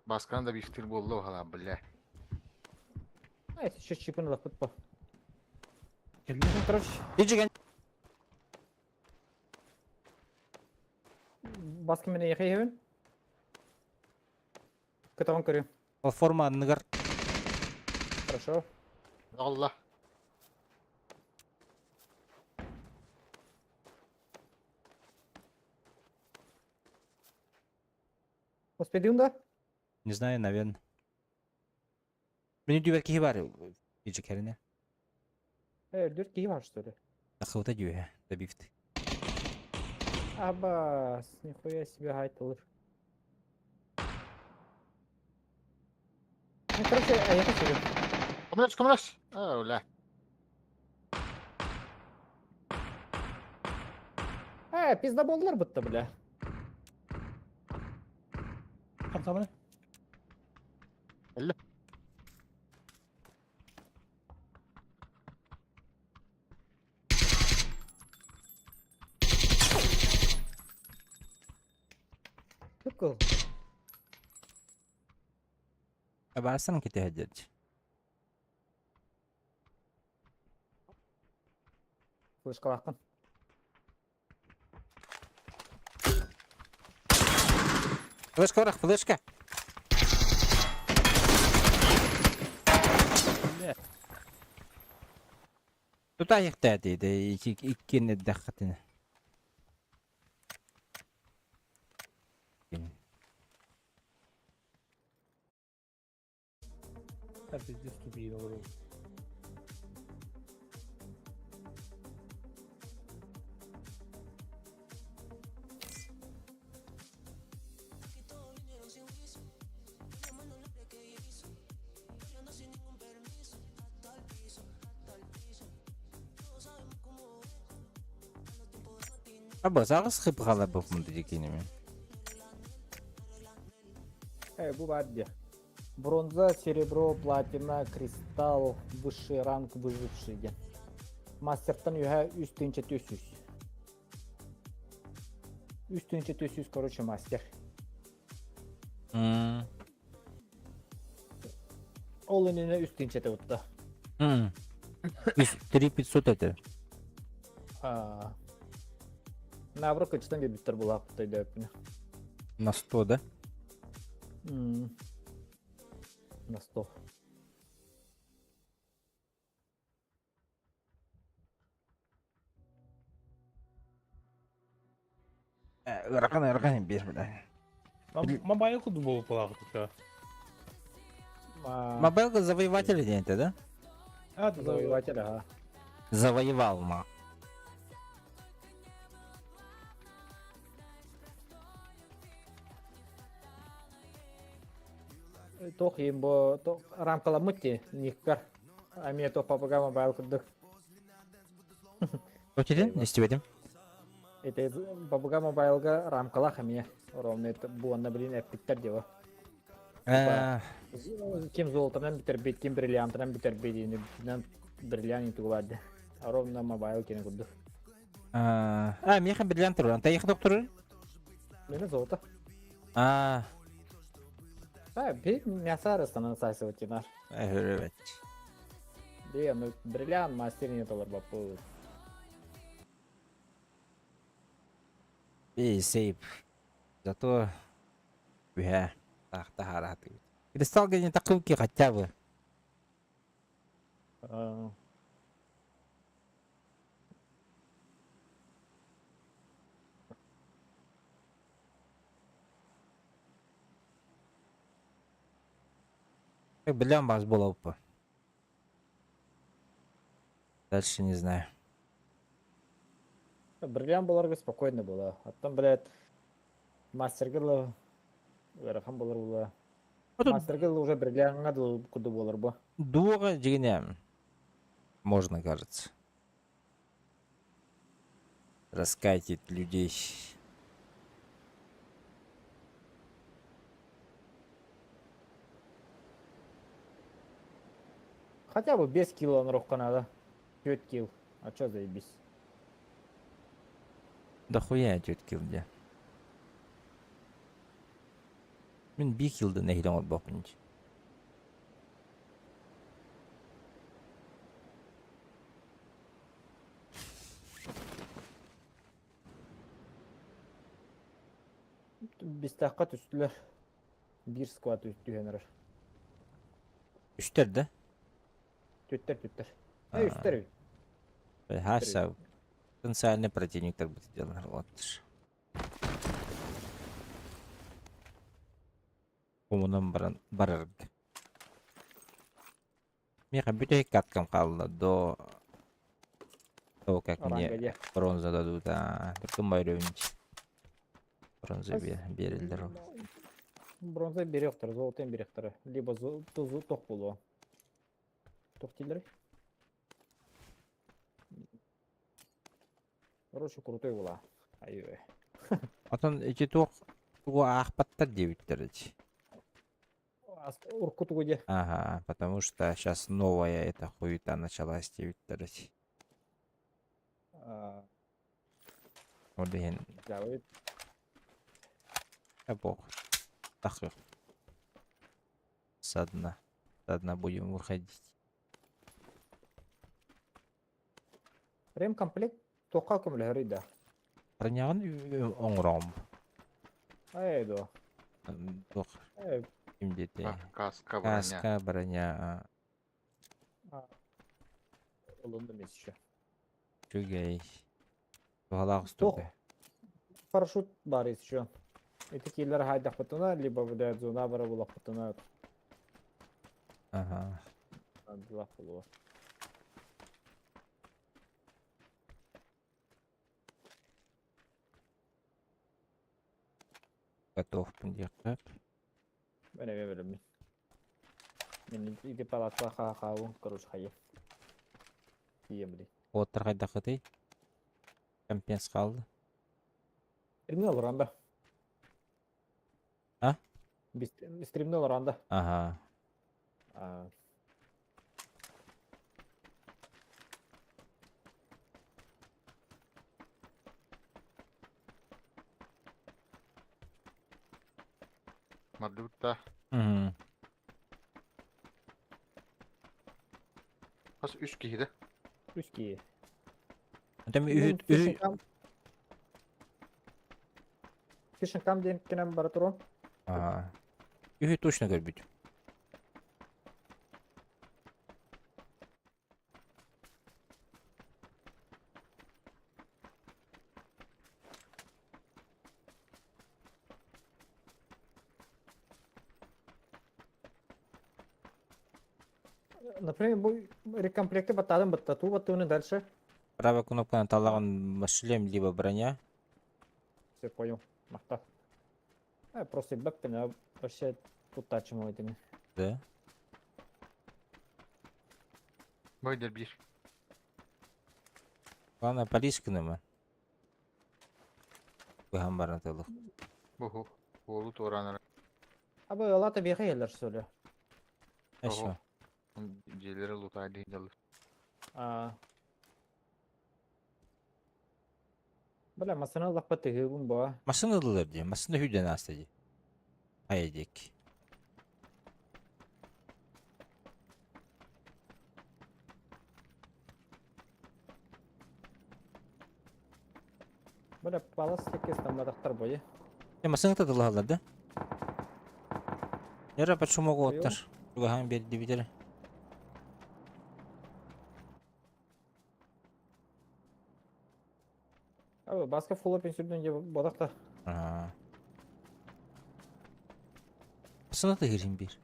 Баскан да бифтир болду hala бля. Ай, еще чипын лапыт по. Келди. Короче, Ижиген. баскы менен яхайыбын. Кытагын көрүм. Платформа анныгар. Хорошо. Allah. Успедим да? Не знаю, наверное. Мени дүйбер кихи бар. Ижикерине. Э, дүрт киһи бар, что ли? Ахыта дүйе. Да бифт. Абас, нихуя себе гайтылыр. Ну, короче, а я хочу. Көмөлөс, көмөлөс! Оо, бля. Э, пиздоболлар будто, бля. Хамсаманы. Эллэ. Тыкыл. Барсан кэтэһэ Флешкалааххын. Флешка барах, флешка! Тута диде иккиэн эрдэххитинэ. Да пиздец тупые говорю. Аба аҕыс хыпхалабыппын дикиними. Э, бу баар дии. Бронза, серебро, платина, кристалл, высший ранг, выживший диэн. Мастертан үһэ үс тыһыынча түс үс. Үс тыһыынча түс үс, короче, мастер. Ол иннинэ үс тыһыынча этэ утта. 3500 это. А, Наоборот, кычтан биэрбиттэр булааппыт өйдөөппүнэ. На 100, да? М. На 100. Ыарахан ыарахан биир бля. Мобайл куду буолуп буолаахыт Мобайл завоеватель диэн это, да? А, да, Завоеватель, ага. Завоевал ма. Туох иһин бу рамкаламмыт дии никкар. Эмиэ туох папага мобайл курдук. Өтүтүн истибэтим. Ити папага мобайлга рамкалаах эмиэ. Ровно бу онно блин эппиттэр диво. Ким золотонан бүтэрбит, ким бриллиантынан бүтэрбит, инибитинэн бриллиант тугу баар дии. Ровно мобайл кини курдук. А, миэхэ бриллиант турар. Тайых доктор? Мені золото. А, А, би мясо арыстанан сасывать инар. Evet. Би, ну бриллиант мастер не толор баппы. Би сейп. Зато бля, так тахараты. Кристалл не такой хотя бы. Блям бас было бы. Дальше не знаю. Бриллиант буларга спокойно было. А там, блядь, мастер ыарахан буолар була. Мастерга уже бриллиантҥа курдук буолар бу. Дуга дьиҥинэ. Можно, кажется. Раскатить людей. Хотя бы без килла оҥоруохха надо. 4 килл. А чё заебись? Да хуя 4 килл где. Мин 1 киллда нэһиилэ оҥорбоппун дии. Бистахха түстүлэр. Биир склад түһэн эрэр. Үстэр да? Түттэр түттэр. Э, үстэр эбит. Хаса потенциальный противниктер будет делать. Вот. Умунан баран барарга. Миэхэ бүтэһик каткам хаалла до того, как мне Ранга дии. бронза дадут, а. Только морюнч. Бронза биэрэллэр ол. Бронза биэриэхтэрэ, золото биэриэхтэрэ. Либо тох буолуо. Тох дииллэрий? Короче, крутой була. Ай-ой. Отон ити туох тугу аахпаттар диэбиттэр ити. Урку тугу диэ? Ага, потому что сейчас новая эта хуета началась диэбиттэр ити. Ол иһин бог. Тахы. Со дна. Со дна будем выходить. Ремкомплект туохха көмөлөһөрүй да? Броняҕын оҥороом. Ай дуо. Туох ким диэтэ? Каска броня. Каска броня. Ылынным еще. Үчүгэй. Туһалаах Туох устурда. парашют баар еще. Ити киилэр хаайдахпытына, либо блядь, зона бара булахпытына Ага. андылах буолуо. Готовпун диэххэ. Мен эмиэ бэлэммин. Мин ити палатка хаахаабын, короче, хайа. Тиийэн билий. Уоттар хайдаххытый? Компенс хаалла. Стримни олорон да. А? Стримни олорон да. Ага. А. Мардыбыт да. Мгм. Хас үс киһи да. Үс киһи. Оттон үһү үһү Фишинкам диэн кэнэн бара туруом. Аа. Үһү точно көрбүт. Например, бу рекомплекты баттадым баттатуу баттууну дальше. Правая кнопканы талаҕын шлем либо броня. Все понял. Махта. Э, просто бэппин, а вообще тут тачим этими. Да. Бойдер биир. Главное полис гыныма. Быһан баран тылых. Бу уолу туораан Абы ылата биэхэ иһэллэр что ли? Еще. Дьиэлэри лутаайдыы дьаллар. А. Бля, массыына ыллахпа тыһыыбын буа. Массыына ылылар дии. Массыына сүүрдэн ааста дии. Хайа диэки. Бля, палас текке стамматахтар бойы. Э, массыына тылыһаллар да? Яра почему оттар? Чугаһаан биэрдибитэр. Абы баска фулла пенсюрден же бодахта. Аа. Массыына тыһыырын биир.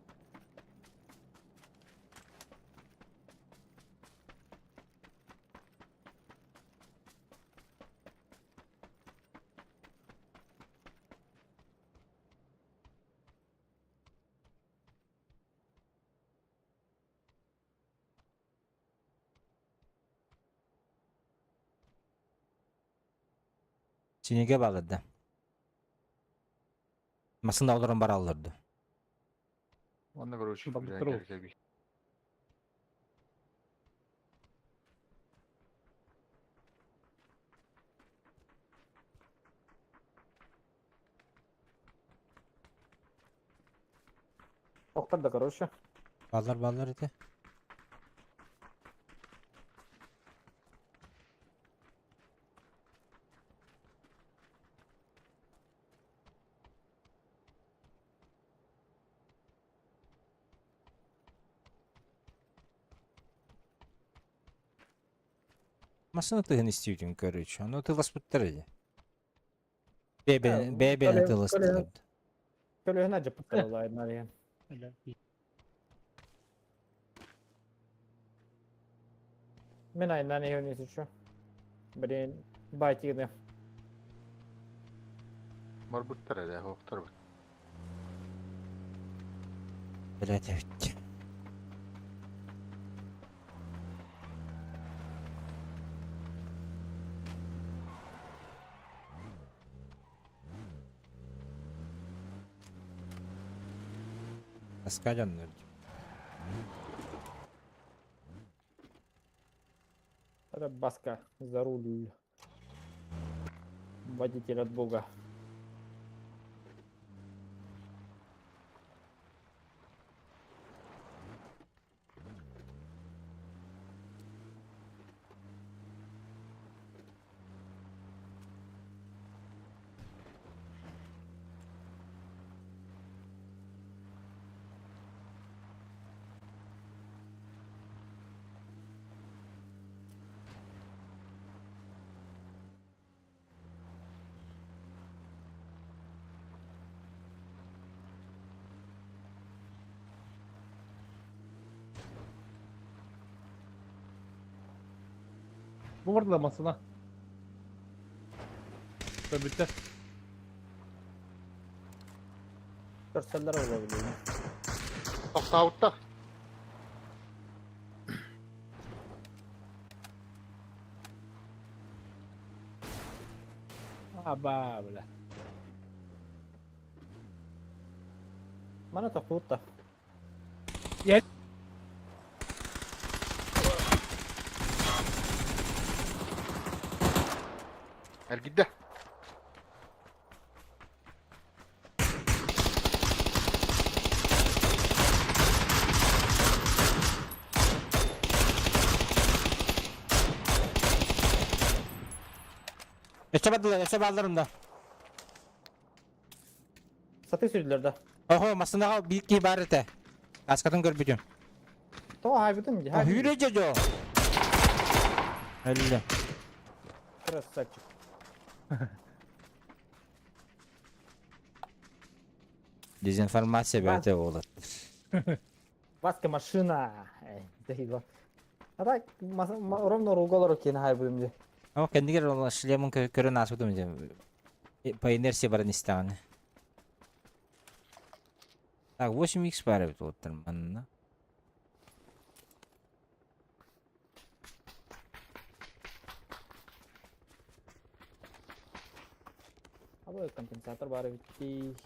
Синигэ бааларда. Массыына олорон бараллар ду. Онно короче, Бабдырыл. бля, кэлби. Охтар да, короче. Баалар баалар этэ. Массыына тыһын истибитин короче. Ону тыласпыттар ди. Бэйбэни бэйбэни тыластылар. Көлөһүн ажыппыттар олайнар. Мен айынан иһэн еще. Блин, байтигны. Барбыттар эрэ, оһохтор бит. Блять, эбит. Аска дьоннор. Это Баска за руль. Водитель от бога. Бу барда масына. Бүттэ. Көрсөллөр olabilir. Тохтообуттар. Аба, бля. Мана тохтуутта. Я- Эргидде. Өссө бардылар, өссө бааллар онно. Сатыы сүүрдүлэр да. Охо, массыынаҕа биир киһи баар этэ. Кааскатын көрбүтүм. Тоҕо хаайбытым дии. Үүрэ дьэ Өллө. Красавчик. Дезинформация бэйэтэ буолар. Васка машина. Эй, А так, ровно рулга олорор киһини хаайбытым дии. О, кэннигэр ол шлемын көрөн ааспытым дии. По инерции баран истэҕинэ. Так, 8x баар эбит уоттар манна. Абы компенсатор баар эбит дии.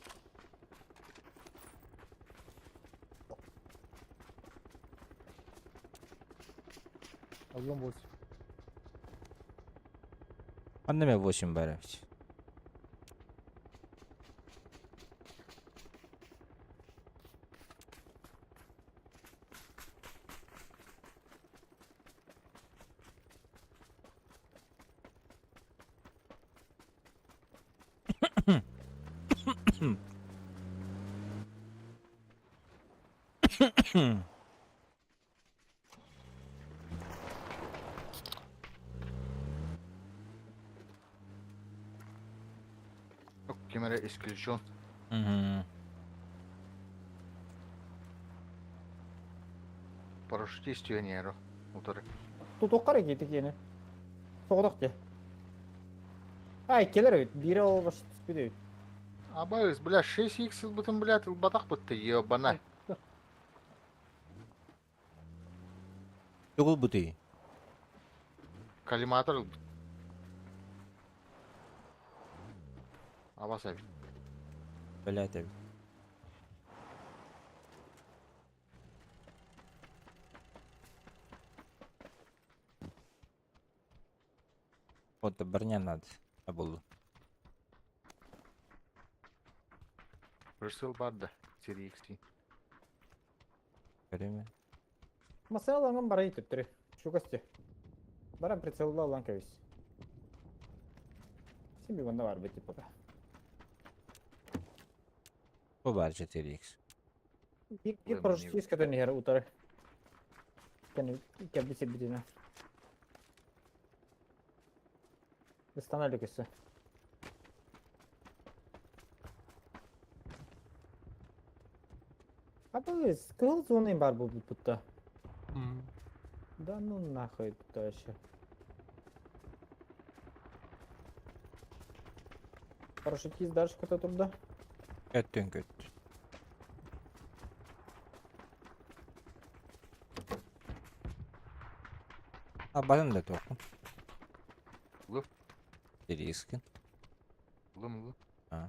Аллам 8. Манна эмэ 8 баар эбит. Ким эрэ исключен. Мгм. Парашютист түһэн утары. Тутуохха эрэ киһи киэнэ. Соҕотох дии. Ай, кэлэр эбит. Биирэ ол баш түспүт эбит. Абайыс, бля, 6x ылбытым, блядь, ылбатах бытты, ебана. Тугул бутый. Коллиматор ылбыт. Абас эбит. Блядь, эбит. Вот броня надо. А был. Бір бар да, серия XT. Время. Массыыналарынан бара ититтери. Чугас дии. Баран прицелла ылан кэбис. Син би манна баар бит пока. Бу баар 4x. Биир Ой, мне- парашютист көтөн иһэр утары. Кэнни кэлбит сирбитинэн. Ыстана илик өссө. Абы кыһыл зона баар буолбут Да ну нахуй это вообще. Парашютист дальше көтө турда. Көттүн көт. Абатын да туохпун. Улы. Рискин. Улым улы. А.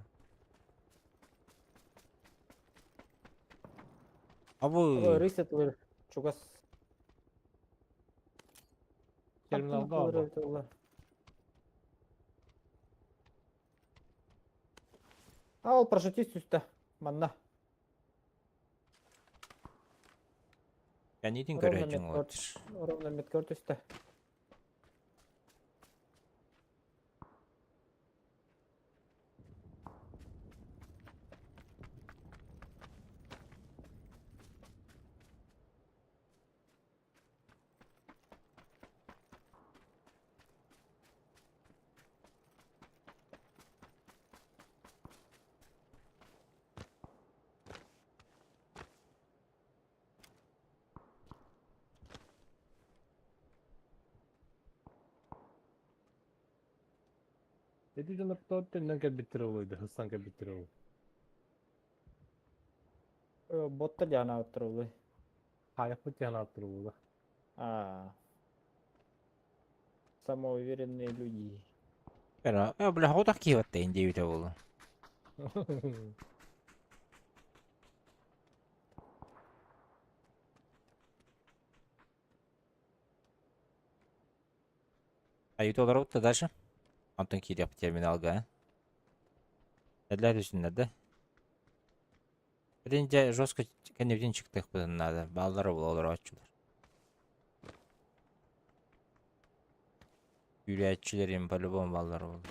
Абы. Рыс этилер. Чугас. Терминалга алба. А ол парашютист түстэ. Манна. Кэннитин Ровно көрөөчүҥ метр. отыр. Ровно меткөр түстэ. Эти дьоннор төннөн кэлбиттэрэ буолуо, хыссан кэлбиттэрэ буолуо. Ботта диана оттурулуй. Хаайахпыт диэн ааттыр буолуо. А. Самоуверенные люди. Pero, бля, хотах киһи диэбитэ буолуо. Аюта олоробут да дальше. Онтон киириэхпит терминалга. Эдлэр үсүннэр да. Билин дьэ жестко кэннибитин чыктыахпытын наада. Бааллара буола олорооччулар. Күүрээччилэрим по-любому бааллара буолуо.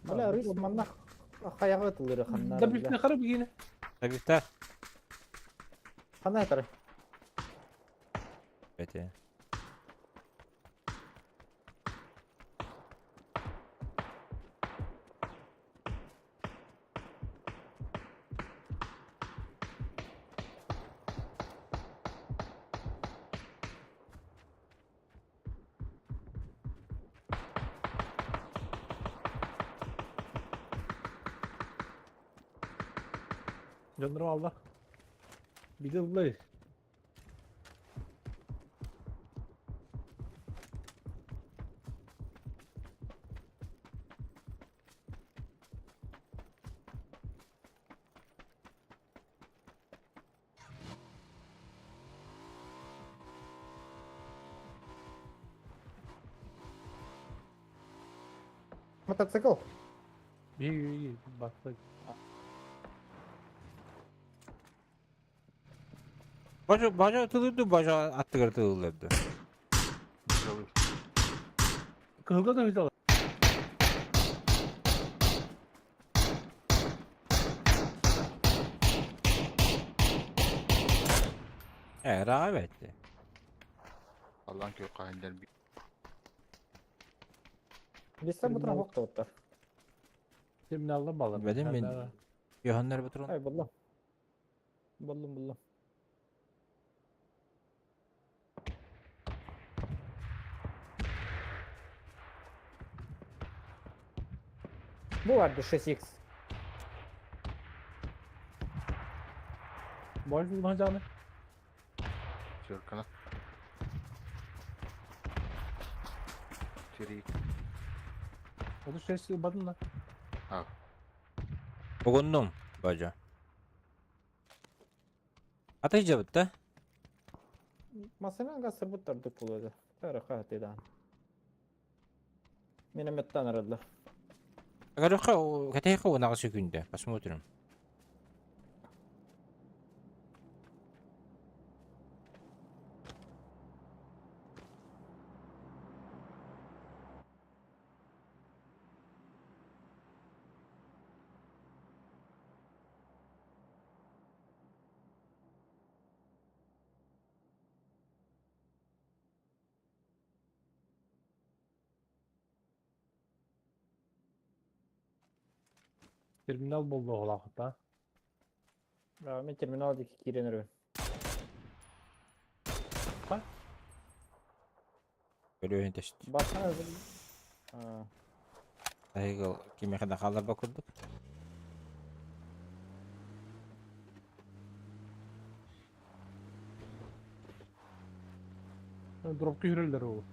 Бля, рыс манна хайаҕа ытылыры ханна. Да бүттүн хара бигине. Табиктар. Ханна этары? Бете. Дьоннору алла. Бидилли. Мотоцикл. Би басты. Бажа бажа тылырды, бажа аттыгар тылырды. Кыһылга да ыйталар. Рağbet. Allah'ın kök kahinler bir Бесте бутра хоқтауттар. Терминалда балар. Бәдем мен- Йоханнар батырон. Ай, буллам. Буллум, буллум. Бу барды 6x. Больше улан Sörkana. Три. 36 бадын да. Угуннум бажа. Ата жабыт да? Масынан гасыр буттарды пулады. Тары хатыдан. Минометтан арыдылар. Короче, катайха унага секунда. Посмотрим. Терминал болду олақыта. Мен терминал деки кирен өрөбүн. Па? Көлүөһүн түстэ. Бассана А, Эһиги кимиэхэ да хаалларба курдук. Дроп түһэрэллэр ол.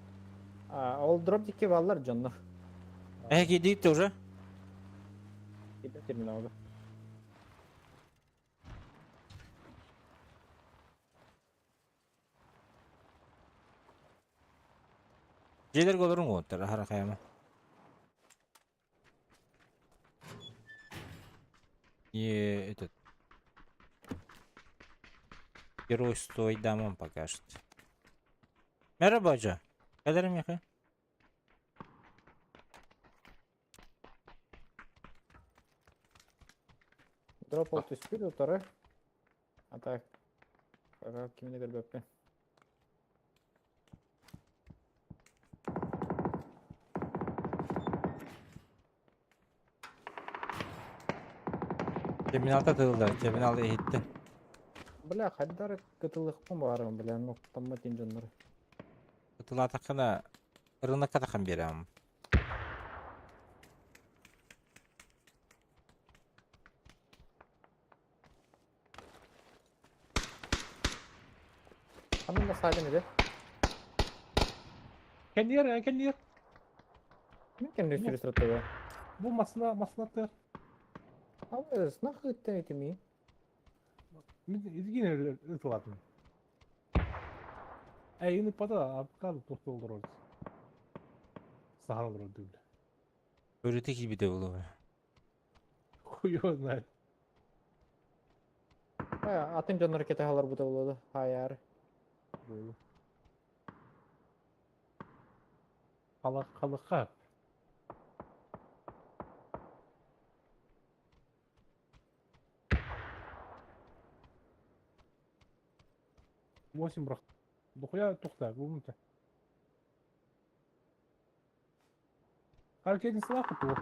А, ол дроп дикки баллар дьоннор. Эһиги идите уже? Киирдэ терминалга. Дьиэлэргэ олоруҥ уоттар аһара хайама. И этот герой стой дамам пока что. Merhaba hoca. Кэлэрим миэхэ. Дроп ол түспүт утары. А так. Пока кимини көрбөппүн. Терминалта тыллар, терминал иһиттин. Бля, хайдар кытылыхпын баарым, бля, нуктаммат ин дьоннору. Кытылаатаххына ырынакка тахан биэрэҕим. Ханна саадын иде? Кэнниэр, кэнниэр. Мин кэмнэ сүрү сырыттыга. Бу масына, масына тыар. Абы, снах ыттан этими. Мин изгин ытылатым. Эйини пата, апкал тохты олдорор. Сахар олорор дүүл. Өрүтэ киирбитэ буолуо. Хуй его знает. Атын дьоннор кэтэһэлэр бута буолуо хайаар. Халах халыха. Восемь брах. Дохуя тухта, бумта. Аркадий Слава плохо.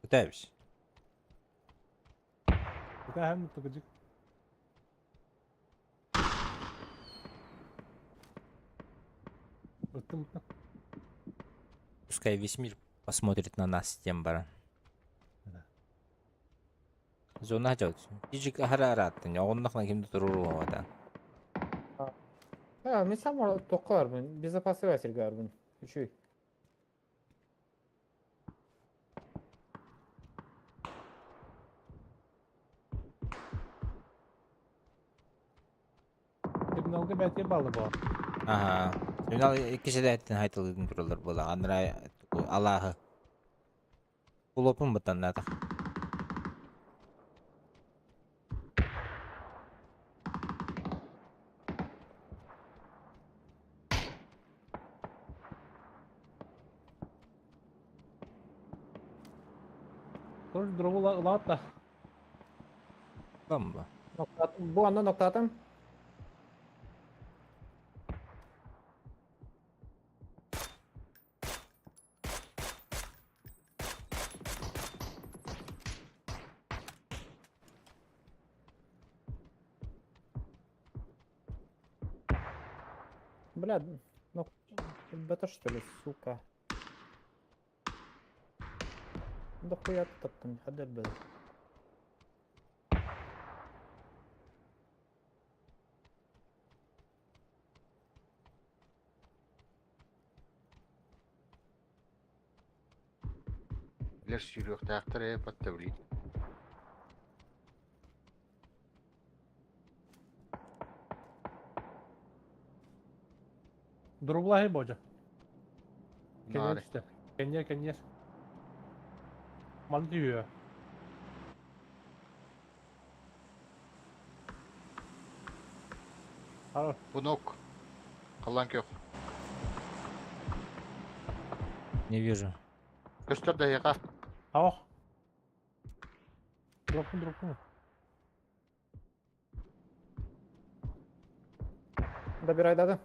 Пытаюсь. Пытаем, погоди. Пускай весь мир посмотрит на нас, Тембара. Зона дьол. Кижик аһара арааттын. Оҕоннохна ким да туруруоҕа А, мен сам тоққа барбын, безопасный сирге барбын. Үчүй. Терминалга бәтиэ баалы баар. Аха. Терминал икки сэлээттэн хайтылыытын тураллар буолла. Анараа алааһы. Улуопун баттаннаатах. Тоже дробу ылаат да. Бомба. Бу анна ноктаатым. Бля, ну, это что ли, сука? Да хуя ты таптым, хадер был. Билэр сүүрүөхтээхтэр ээ батта билии. Дробулаһы божа. Наары. Кэнниэр Кэнниэр, кэнниэр. Маны түйүө. Хорош. Бу нок. Халлаан күөх. Не вижу. Көстөр да эһиэхэ. Ах. Дропкун, дропкун. Добирай, да, да.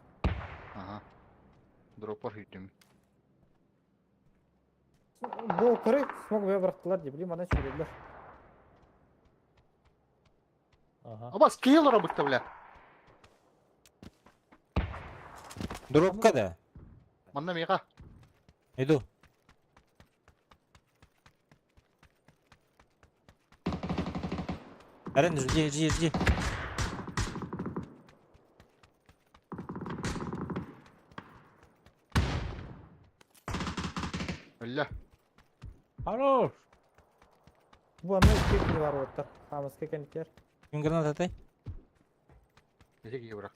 Аха. Дроппар хүйдүм. Бу кыры смог бырахтылар деп, блин, мана сүйрелер. Ага. Абас киһи олоро бытта бля. Дробка да? Манна миэхэ. Иду. Арен, жди, жди, жди. Өллө. Хорош. Бу аны икки бар оттар. Хамаска кэнникер. Ким граната атай? Ити киһи бырах.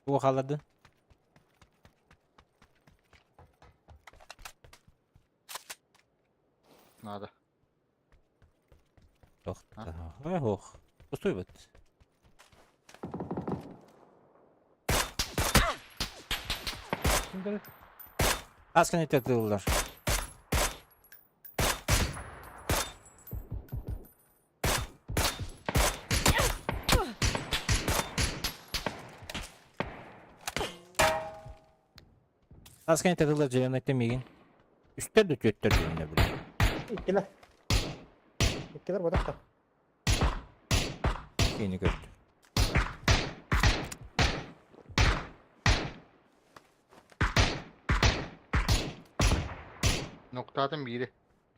Тугу хааллардын? Надо. Туох Ох. Пустой вот. Кимдер? Аскан тыллар. Аскан тыллар дьиэнэттэн миигин. Үстэр да түөттэр диэннэ били. Иккилэр. Иккилэр бодохто. Кини көрдүм. Ноктаатым биири.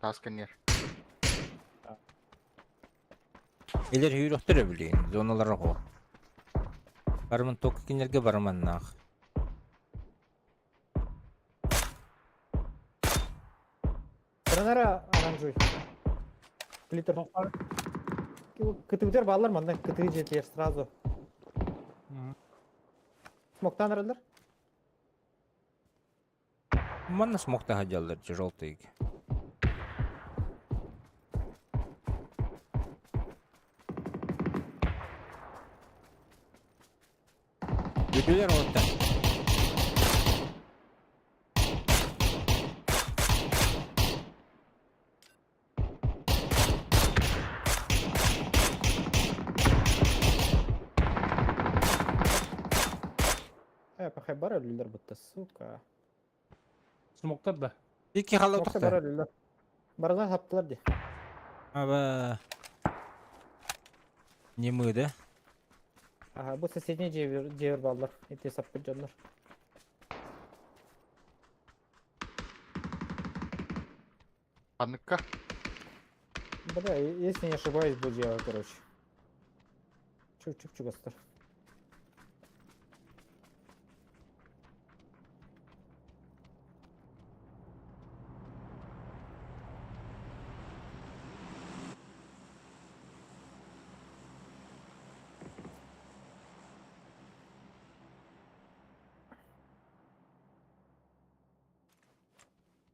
Таас кэнниэр. Илер үүрөхтөр билигин зоналар оҕо. Барымын ток кинилерге барыманнаах. Гранара оранжевый. Клитер. Кытыытер баалар манна кытыы дьиэтигэр сразу. Смоктан араллар. Манна смоктаха дьаллар желтый. Бүтүлэр оттан. Э, пахай бар өлүлэр бутта, сука. Смоктар да. Икки халла Смокта бар утахта. өлүлэр. Барылар хаптылар ди. Аба. Не мы, да? Ага, бу соседний дьиэбэр дьиэбэр бааллар. Ити саппыт дьоннор. Ханныкка. Бля, если не ошибаюсь, бу дьиэҕэ, короче. Чуп-чуп-чугастар.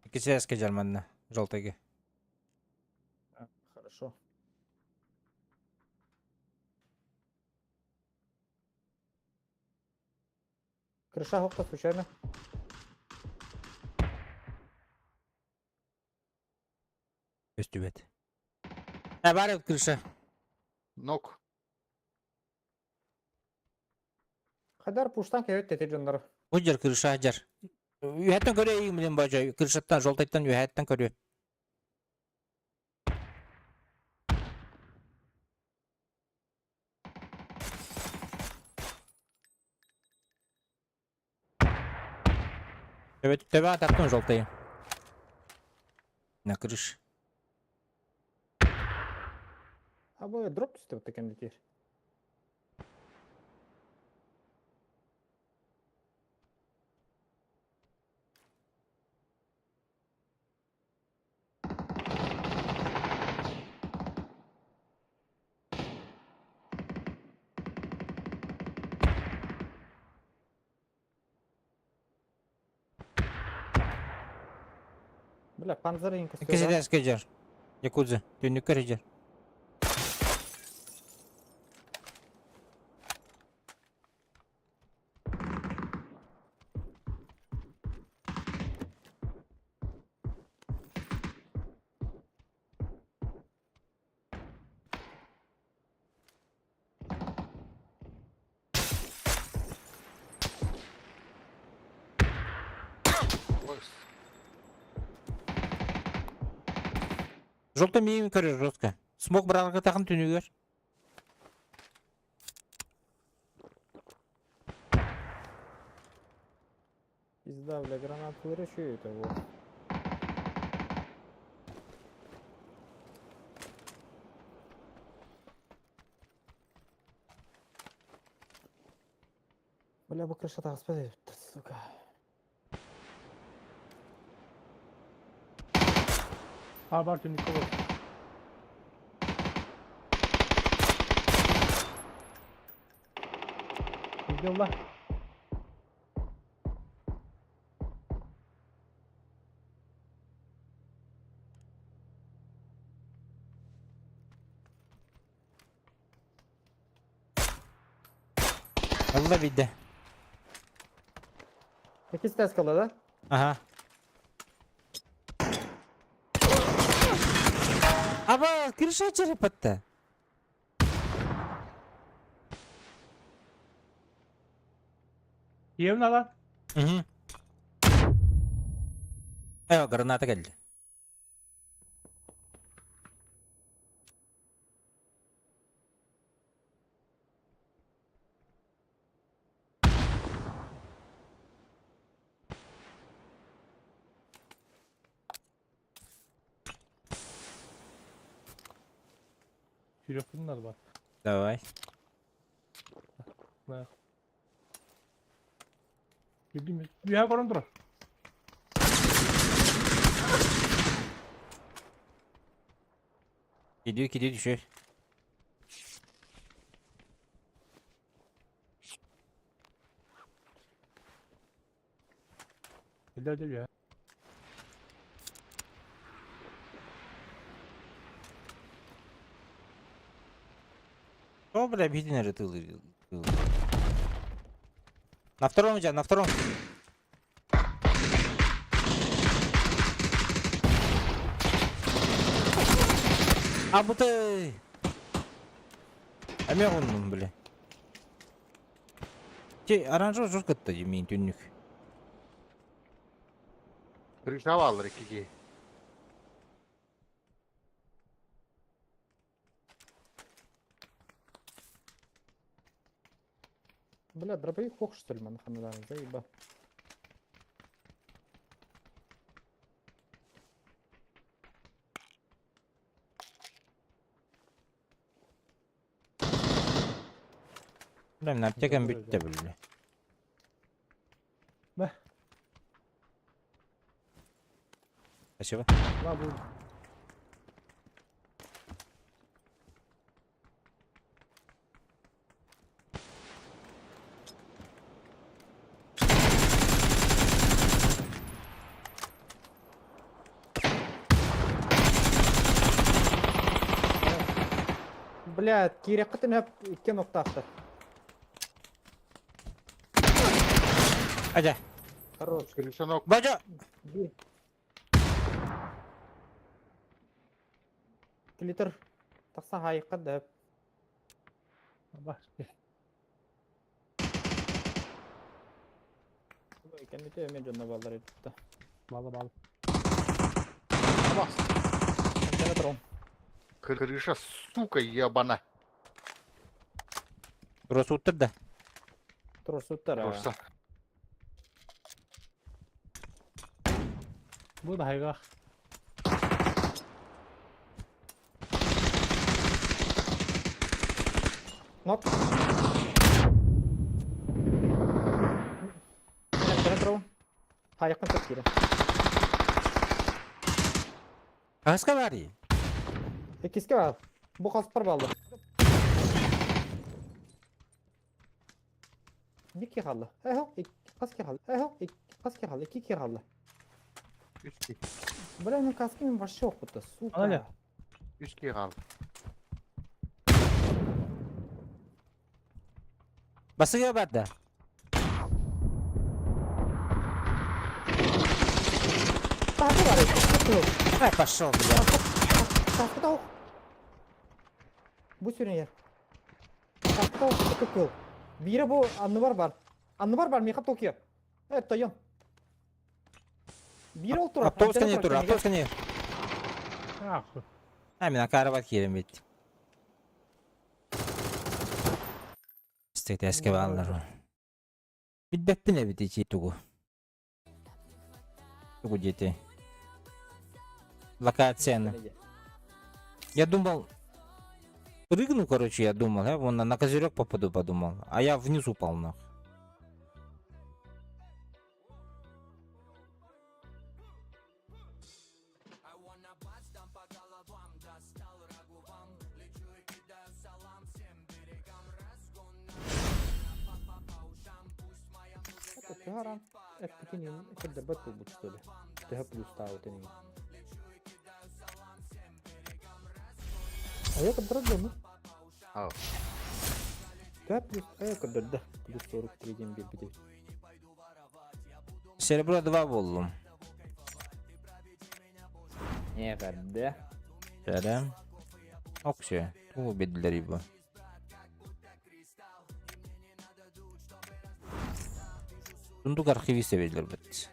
Икки сээскэ дьар манна. Желтыйга. А, Хорошо. Крыша хопта случайно. Көстүбэт. Э, бар крыша. Нок. Хадар пуштан кэбит тете дьоннор. Бу дьар крыша дьар. Үһэттэн көрө иим бажа. Крышаттан, желтыйтан үһэттэн көрө. Төбө төбө ататтым желтый. На крыше. А бу дроп түсті вот таким детер. Бля, панзер Икки сидээскэ дьар. Якудза. Түннүккэр дьар. Ой, Желтый миим көрөр жестко. Смог быралгы тахын түнүгэр. Пизда, бля, гранат выращу это вот. Бля, бу крыша таҕыспат сука. А бар түннүккэ олорор. Видела? Ылла биирдэ. Иккис тест калла да? Аха. Аба, крыша черепатта. Ийэбин ала. Угу. Э, граната кэллэ. Сүрөхпүн нарбат. Давай. Билдим. Үһэ көрөн турар. Gidiyor gidiyor düşüyor. Биллэр да үһэ. О, бля, видно тылы. На втором у тебя, на втором. А бу ты. Эмиэ оҕуннум, бля. Ти оранжевый жестко-то мин түннүк. Крыша бааллар икки киһи. Бля, дробовик хох что ли, манханадан, заеба. Бля, мин аптекам бүттэ, бля. Мэ. Спасибо. Ла бу. Бля, киириэххитин сөп икки охтоохтор. Адя. Хорош. Крышанок. Бадя! Би. Клитер. Тахса хайыкка да. Бар. Кэнники эмиэ дьонно бааллар эбит да. Бала бала. Бас. Антенна турун. Крыша, сука, ебана. Тура да. Турсуттар. Просто. Бу да хайга. Нок. Антенна турун. Хайыкка сөп киирэн. Хаска барый? Иккискэ баар. Бу хаспар бааллар. Икки хаалла. Эһэ, хас киһи хаалла. Эһэ, хас киһи хаалла. Икки киһи хаалла. Үс киһи. Бля, ну каски мин вообще охпута, сука. Аня. Үс киһи хаалла. Басыга бар да. Таһырдьа баар эбит. Ай, пошел, бля. Каскыта ох. Бу сүрүн Каскыта ох, кыл. Биирэ бу анныбар бар. Анныбар бар, миэхэ Токио. Э, тойон. Биир ол турар. Автобуска не тур, автобуска не. Ах. А, мин акаарыбат киирэн бит. Истэктэскэ бааллар. Билбэппин эбит ичи тугу. Тугу диэтэй? Локацияны. Я думал, прыгну, короче, я думал, я вон на козырек попаду, подумал. А я вниз упал, нахуй. Төһө эппитин көрдөрбөт буолбут что ли? Төһө плюстаабытын иһин. Айа көрдөрөр дуу? Ау. Төһө плюс айа көрдөрдө. Плюс 43 диэн биэрбити. Серебро 2 буоллум. Эҕэрдэ. Сэрэ. Оксио. Тугу биэрдилэрий бу? Сундук архивист эбиллэрбит.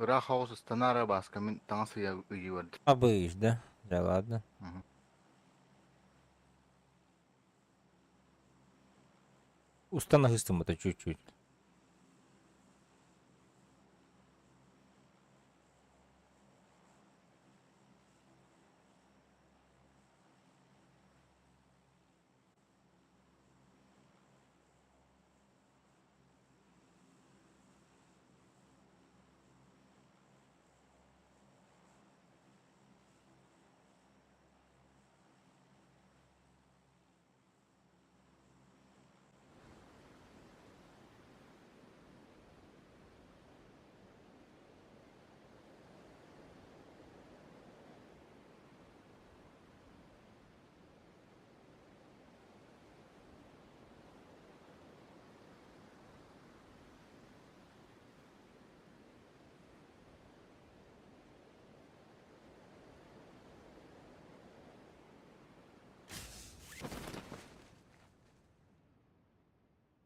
Ыраах оҕус ыстанаары Бааска мин таҥас ыйа ыйыы бардым. Абыйыш, да? Да ладно. Мгм. Устан аһыстыммыта чуть-чуть.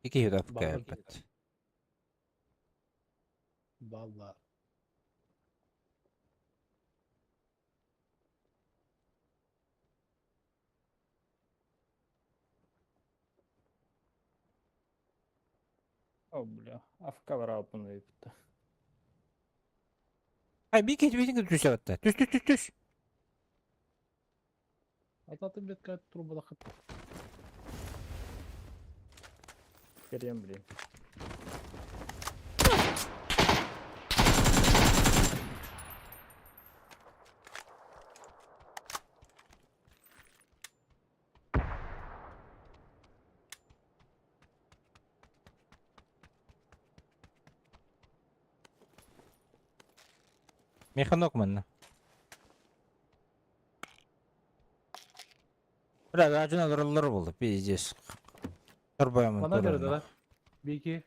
Ики Балла. кэппэт. Балла. О, бля, авка барааппын ыйыппыта. Ай, бики бики түс атта. Түс түс түс түс. Ататын бетка трубалахыт. Керем, блин. Механок манна. Бля, ажына олороллор буолла, пиздец. Торбоямын Мана туран. берді да. Бики.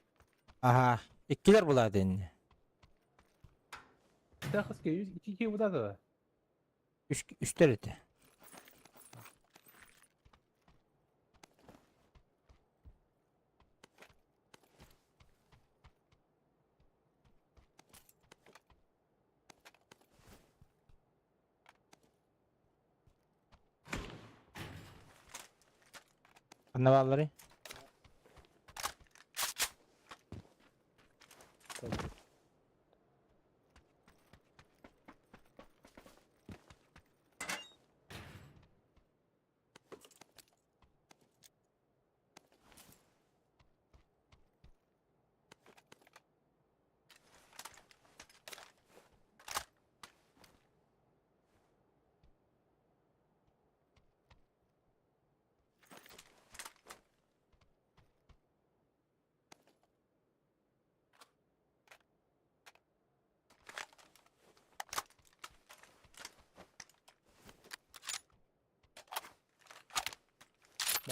Аха, иккилер булаат инни. Тахас ке, iki ки буда да. Үш үстер эти. Ханна баалларый?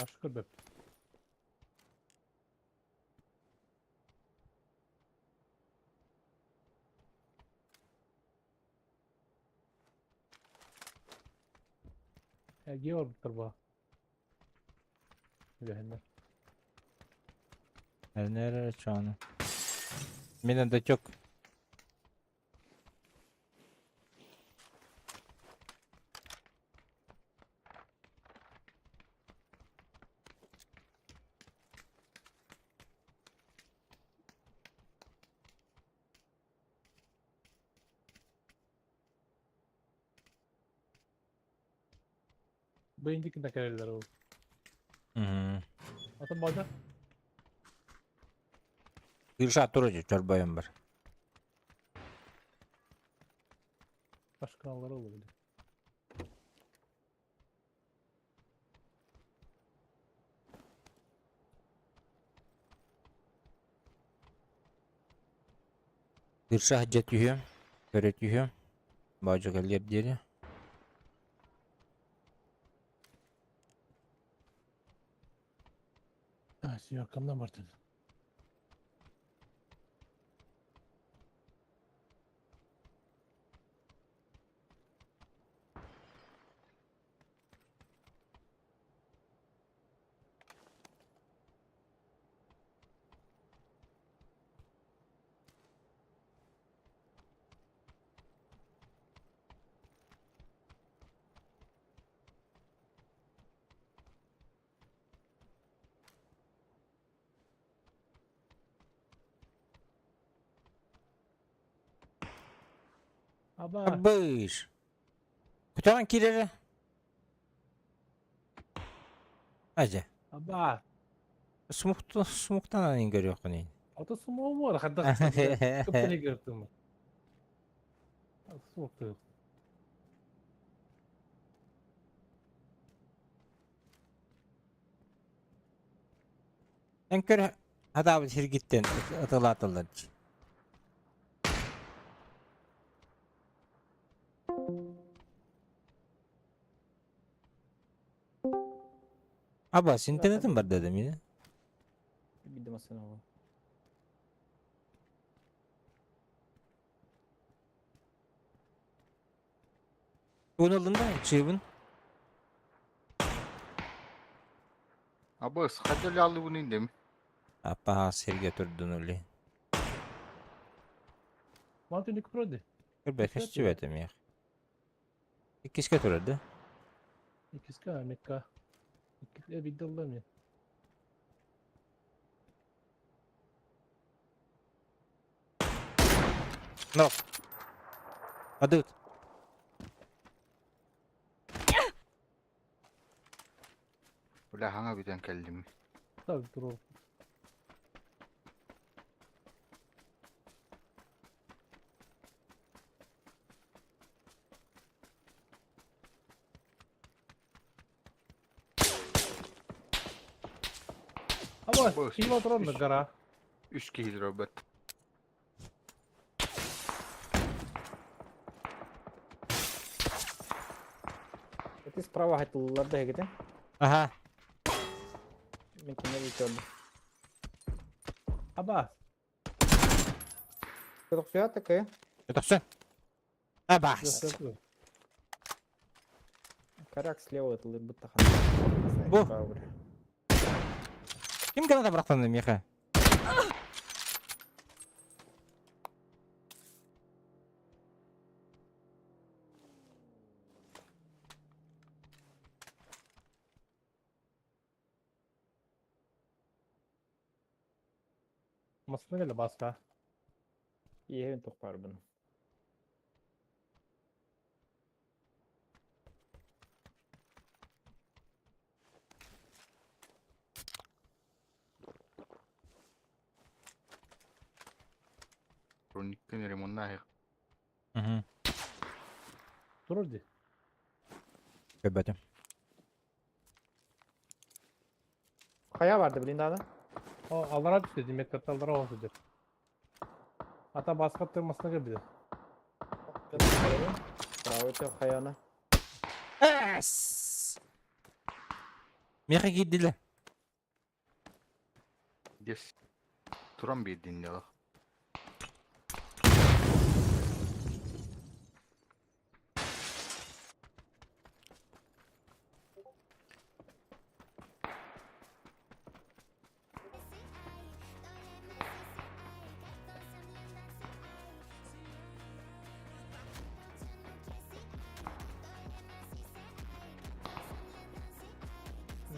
Başka көрбөп. Эргиэ барбыттар баа. Үлэһиннэр. Эрнер чону. Мин дочок. Бу индикин кэлэллэр ол. Мм. Атын баада. Кырша туру чорбойон бар. Башканалары olabilir. Кырша дьэ түһүөм, көрө түһүөм. Баадьы кэлиэр диэри. А, arkamdan Martin. Аба. Абыш. Кутаҕын киирэрэ? Ажа. Аба. Смуктан смуктанан көрүөххүнүй. Ото сумоо var. Хадда. Кыптаны көрдүм. Смукту. Эн көр хатаабыт сиргиттэн ытылаатыллар. Абас интернетим бар дедим yine. Билдим асына. Тугун ыллын да чыыбын. Абыс, хадьа лалыбын индем. Аппаха сиргэ турдун ули. Мантын үк проди. Көрбө көстүбөтүм ях. Иккискэ турар да? Иккискэ Мекка. Иккискэ биддаллам я. Нок. Адыт. Бля, хаҥа бүтэн кэллим. Tabii dur. Ama Boş. kim oturan da kara. Үс киһи робот. Эти справа хатыллар да эгите. Аха. Мен кине көрдүм. Аба. Токсуя такая. Тохсон. Абас. Коряк слева это будто хан. Бу. Ким граната бырахтан миэхэ? Массыына кэллэ Бааска. Иэһин тухпарбын. Прониккин ремоннаах. Угу. Турар дии. Көрбөтүм. Хайа барды билин даҕаны. О, аллараа түстэ дии, медкарта аллараа оҕо сылдьар. Ата Бааска аттыгар массыына кэлбитэ. Право өтө хайаны. Эс! Миэхэ киирдилэр. Дес. Туран биэрдин дьала.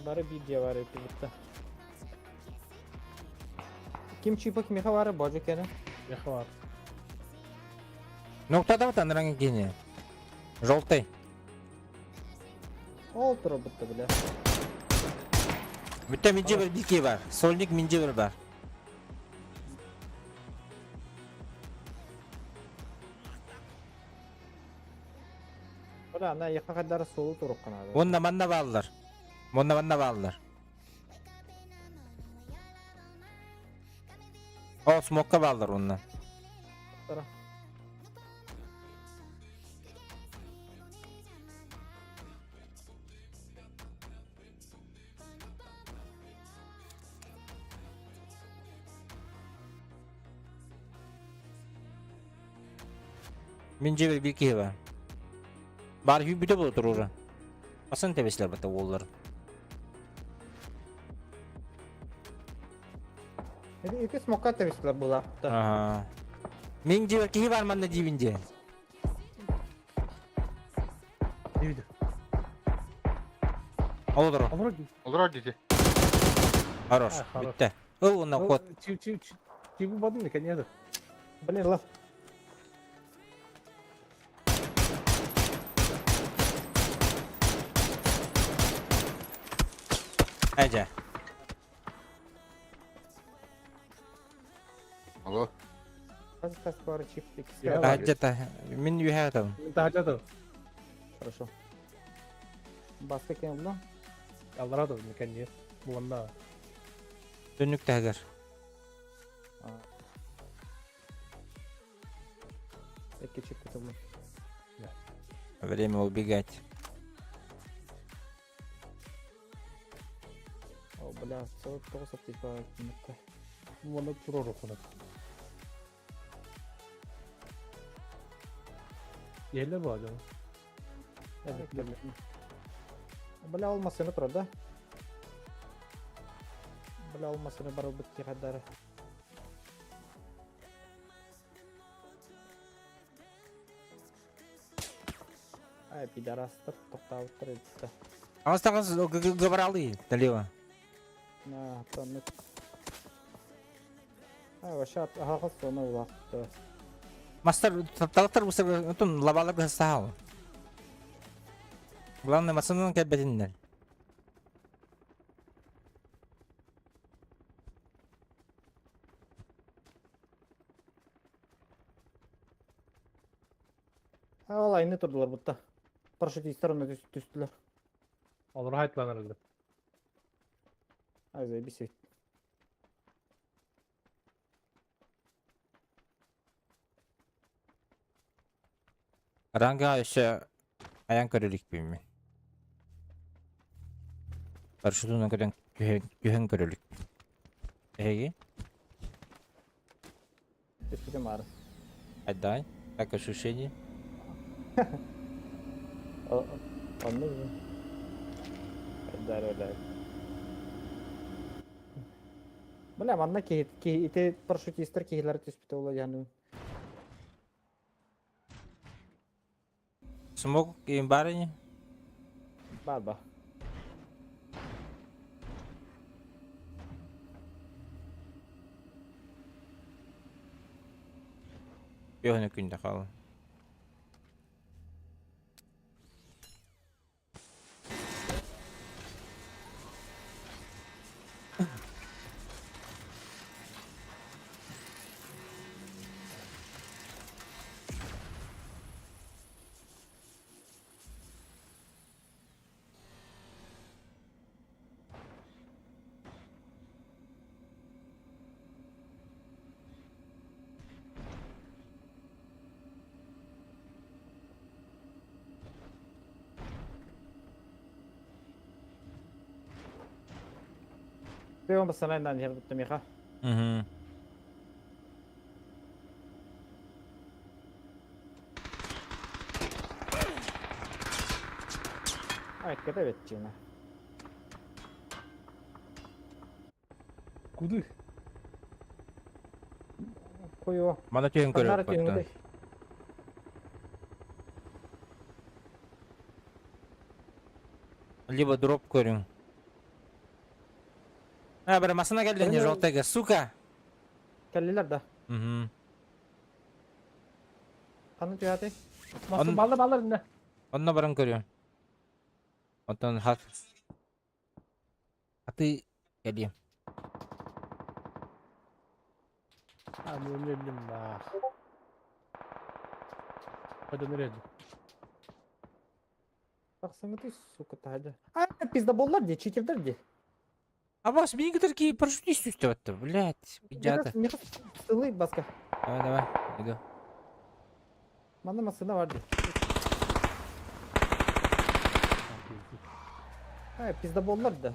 Бары биир дьиэ баар эбит бутта. Ким чипа кимиэхэ баара Божо кэнэ? Миэхэ баар. Ноктада таныраҥ кини. Желтый. Ол турар бутта бля. Бүтэ минже бір бики бар. Сольник минже бір бар. Бля, ана яха кадара суолу турукка надо. Онна манна бааллар. Онна манна бааллар. О, смокка бааллар онна. Тара. Мин дьиэбэр биир киһи баар. Баар бүтэ буола туруора. Асан тэбэсилэр бата уоллар. Ити смокка тэбистилэр булаахта. Аха. Мин дьиэбэр киһи баар манна диибин диэн. Диибит. Олорор. Олорор дии. Олорор дии. Хорош. А, хорош. Бүттэ. Ыл уонна кот. Чи чи чи Чигу бадын конечно. Блин, лав. Эдьэ. Алло. Хас хас бары чип иккис Я бар. Таһырдьа Мин үөһэ атабын. Таһырдьа да. Хорошо. Баска кем булла? Аллараа да мекенни. Буонна. Түннүк таһыгар. Икки чип кутулла. Время убегать. О, бля, 49 аптечка киммитте. Буонна турар окунат. Иһэллэр буолла дьон. Бля, ол массыына турар да? Бля, ол массыына барылбыт киһи Ай, пидорастар тохтаабыттар эбит. Астагыз габралы налево. На, тоннук. Ай, вообще аһаҕас соно улаатты. Мастер талактар быстар отун лабалар сахал. Главное массыынан кэлбэтиннэр. А, ол айны турдулар бутта. Парашютисттер онно түстүлэр. Олор хайтланар ылды. Ай, заебись ведь. Ранга өссө айан көрөлүкпүн мин. Парашютунан көрөн түһэн көрөлүк. Эһиги? Түспүтүм баары. Отдай. Как ощущение? Онно Да, да, да. Бля, манна киһи киһи ити парашютисттар киһилэр түспүтэ буолла яны. Смог им барыни? Баба. Үөһүнэ күндэ хаалла. Первым пацанай на меха. Угу. Ай, кэтэбэт чина. Куды? Куйо. Мана түһэн Ханнары көрөр баттан. түһүҥүтэй. Либо дроп көрүҥ. А, бара масына кэллэ не Көрүҥ. желтыйга, сука. Кэллилэр да. Угу. Ханна түһээтэй? Масы Он- баллар баллар инне. Онно баран көрүөм. Оттон хат. Аты кэлиэм. А, ну не өллүм нах. Қайдан өледі? Тахсыңыты, сука, таһырдьа. А, пиздоболлар дии, читердер дии. Абас, мин кытар ки парашютист түстэ блядь. Пиджата. Меха сылый баска. Давай, давай, иду. Манна массыына бар дии. Ай, пиздоболлар да.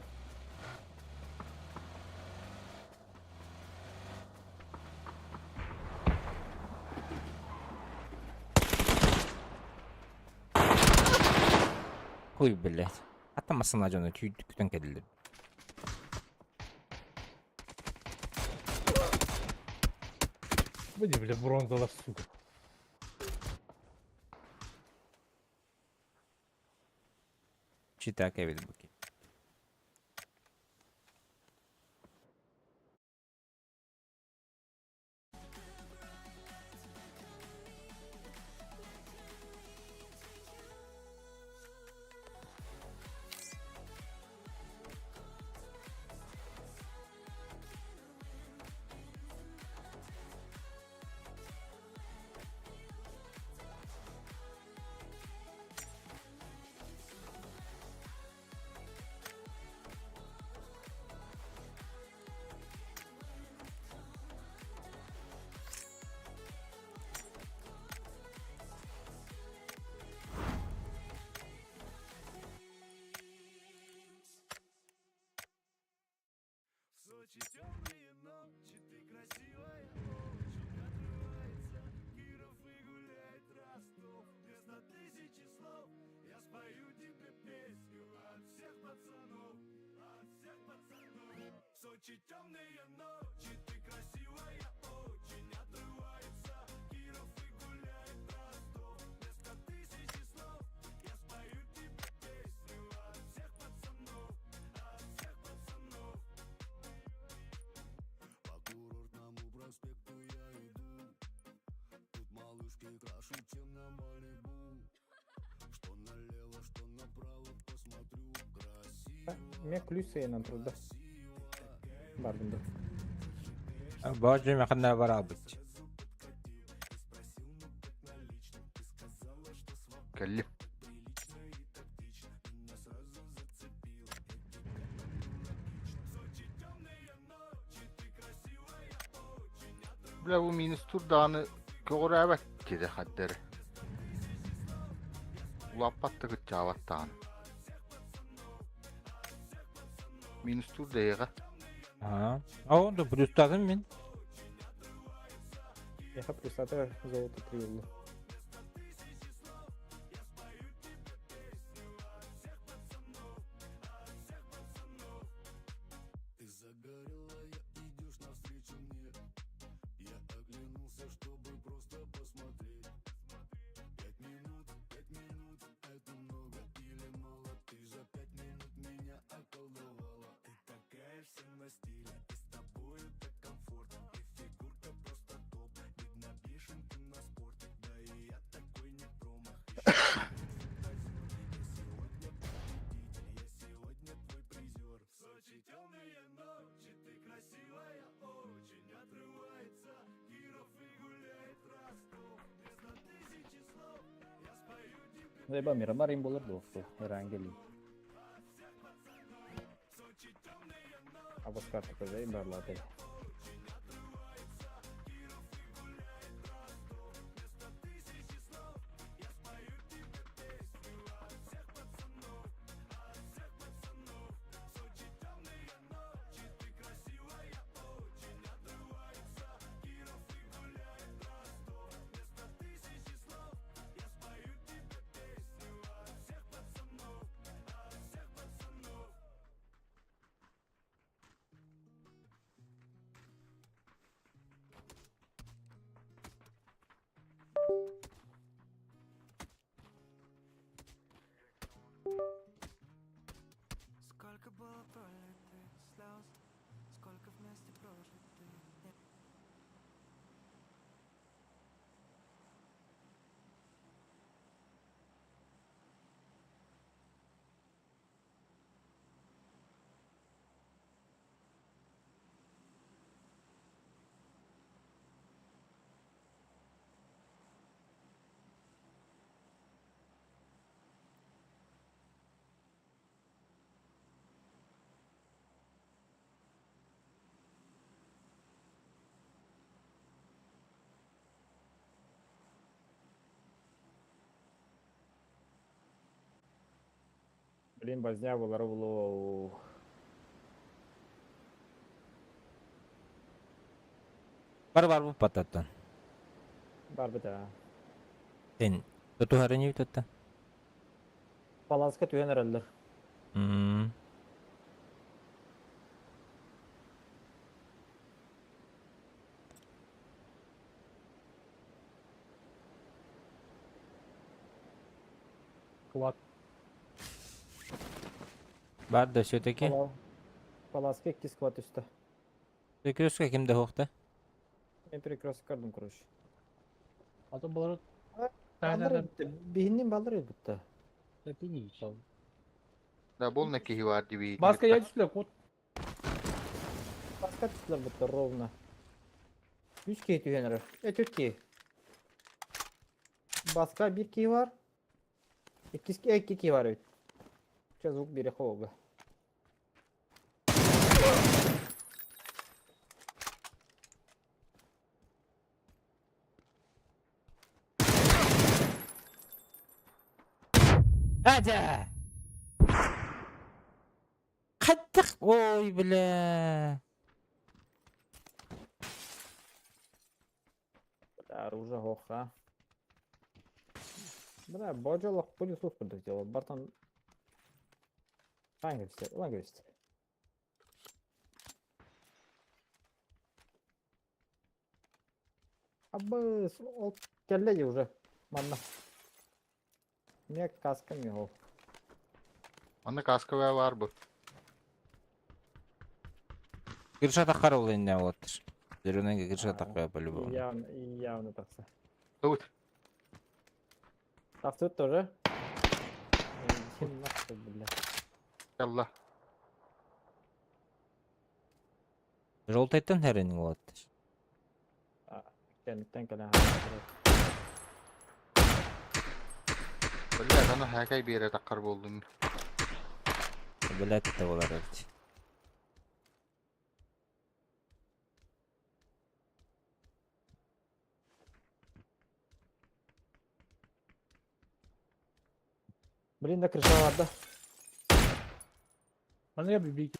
Хуй, блядь. Ата масына жону түйдүктөн келдилер. Бля, бля, бронзалар, сука. Чита кебит буки. Мен ключ сыйынан турда. Бардым да. Боже, махана барабыт. Кэллим. Бля, бу минус турдааны көҕүрээбэт диэтэ хаддары. Улааппатта кыччаабат даҕаны. Минус тур дэйэҕэ. А, а он да плюстадым мин. Меха плюсата золото 3 улла. Заеба Мирамар им болар дуохту. Эрангели. Абыс карта заебарлады. Сколько было пролитых слез, сколько вместе прожитых дней. Блин, базня была ровло. Бар бар бу пататтан. Бар бит. Сен тутуһарын бүтөттө. Баланска түһэн эрэллэр. Мм. Квад. Бар да все-таки. Паласка икки сквад үстэ. Перекрестка кимде хуохта? Мен перекресток көрдүм, короче. Атын булар. Баллар биһиннин баллар өлбүттэ. Да бол на киһи бар диби. Баска я түстүлэр кут. Баска түстүлэр бутта ровно. Үс киһи түһэн эрэр. Э, төрт киһи. Баска бир киһи бар. Иккис икки киһи бар эбит. Сейчас звук бире хоога. Hadi. Каттык. Ой, бля. Бля, оружие хоха. Бля, божолох пылесос курдук делал. Бартан... Лангвисти, лангвисти. Абы, ол кэллэ уже. Манна. Мне каска мигов. Онно каска бар бу. Кырша тахар ол инне олаттыр. Зеленый кырша тахар по-любому. Явно, явно такса. Тут. Автот тоже. Иди нахуй, бля. Ялла. Жолтайттан хәренің олаттыр. Кэнниттэн кэлэн Бля, аны хакай бере таккар болдум. Блядь, это болар эбит. Блин, да крыша бар да. Мана я бибик.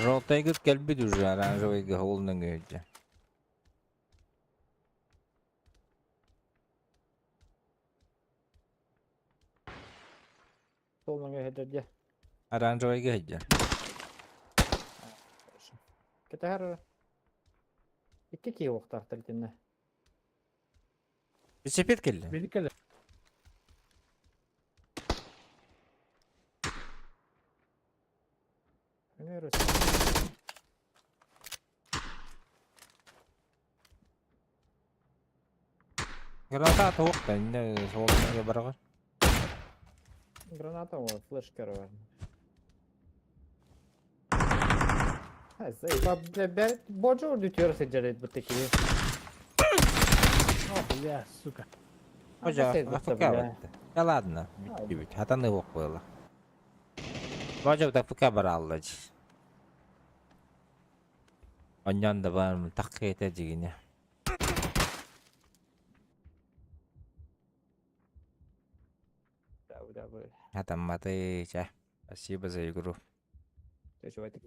Жолтайгыт кэлбит уже оранжевый холнын өйдө. Толмаңа хедерде. Оранжевый өйдө. Кетер. Икки кии уохтаахтар итиннэ. Велосипед келди. Били келе. Граната тоқ да, инне солнеге баргар. Граната вот, флешка бар. Ha, заеба, бля, бля, божо дүтөр сылдьар бу такие. О, бля, сука. Хожа, Ага, АФК бля. бытты. Да ладно, бүттүбүт. Хатаны ох буола. Божа АФК баралла дии. Онньон да барым таккыта дьигине. Да, бля. Хатамматы чэ. Спасибо за игру. Чё, чё, это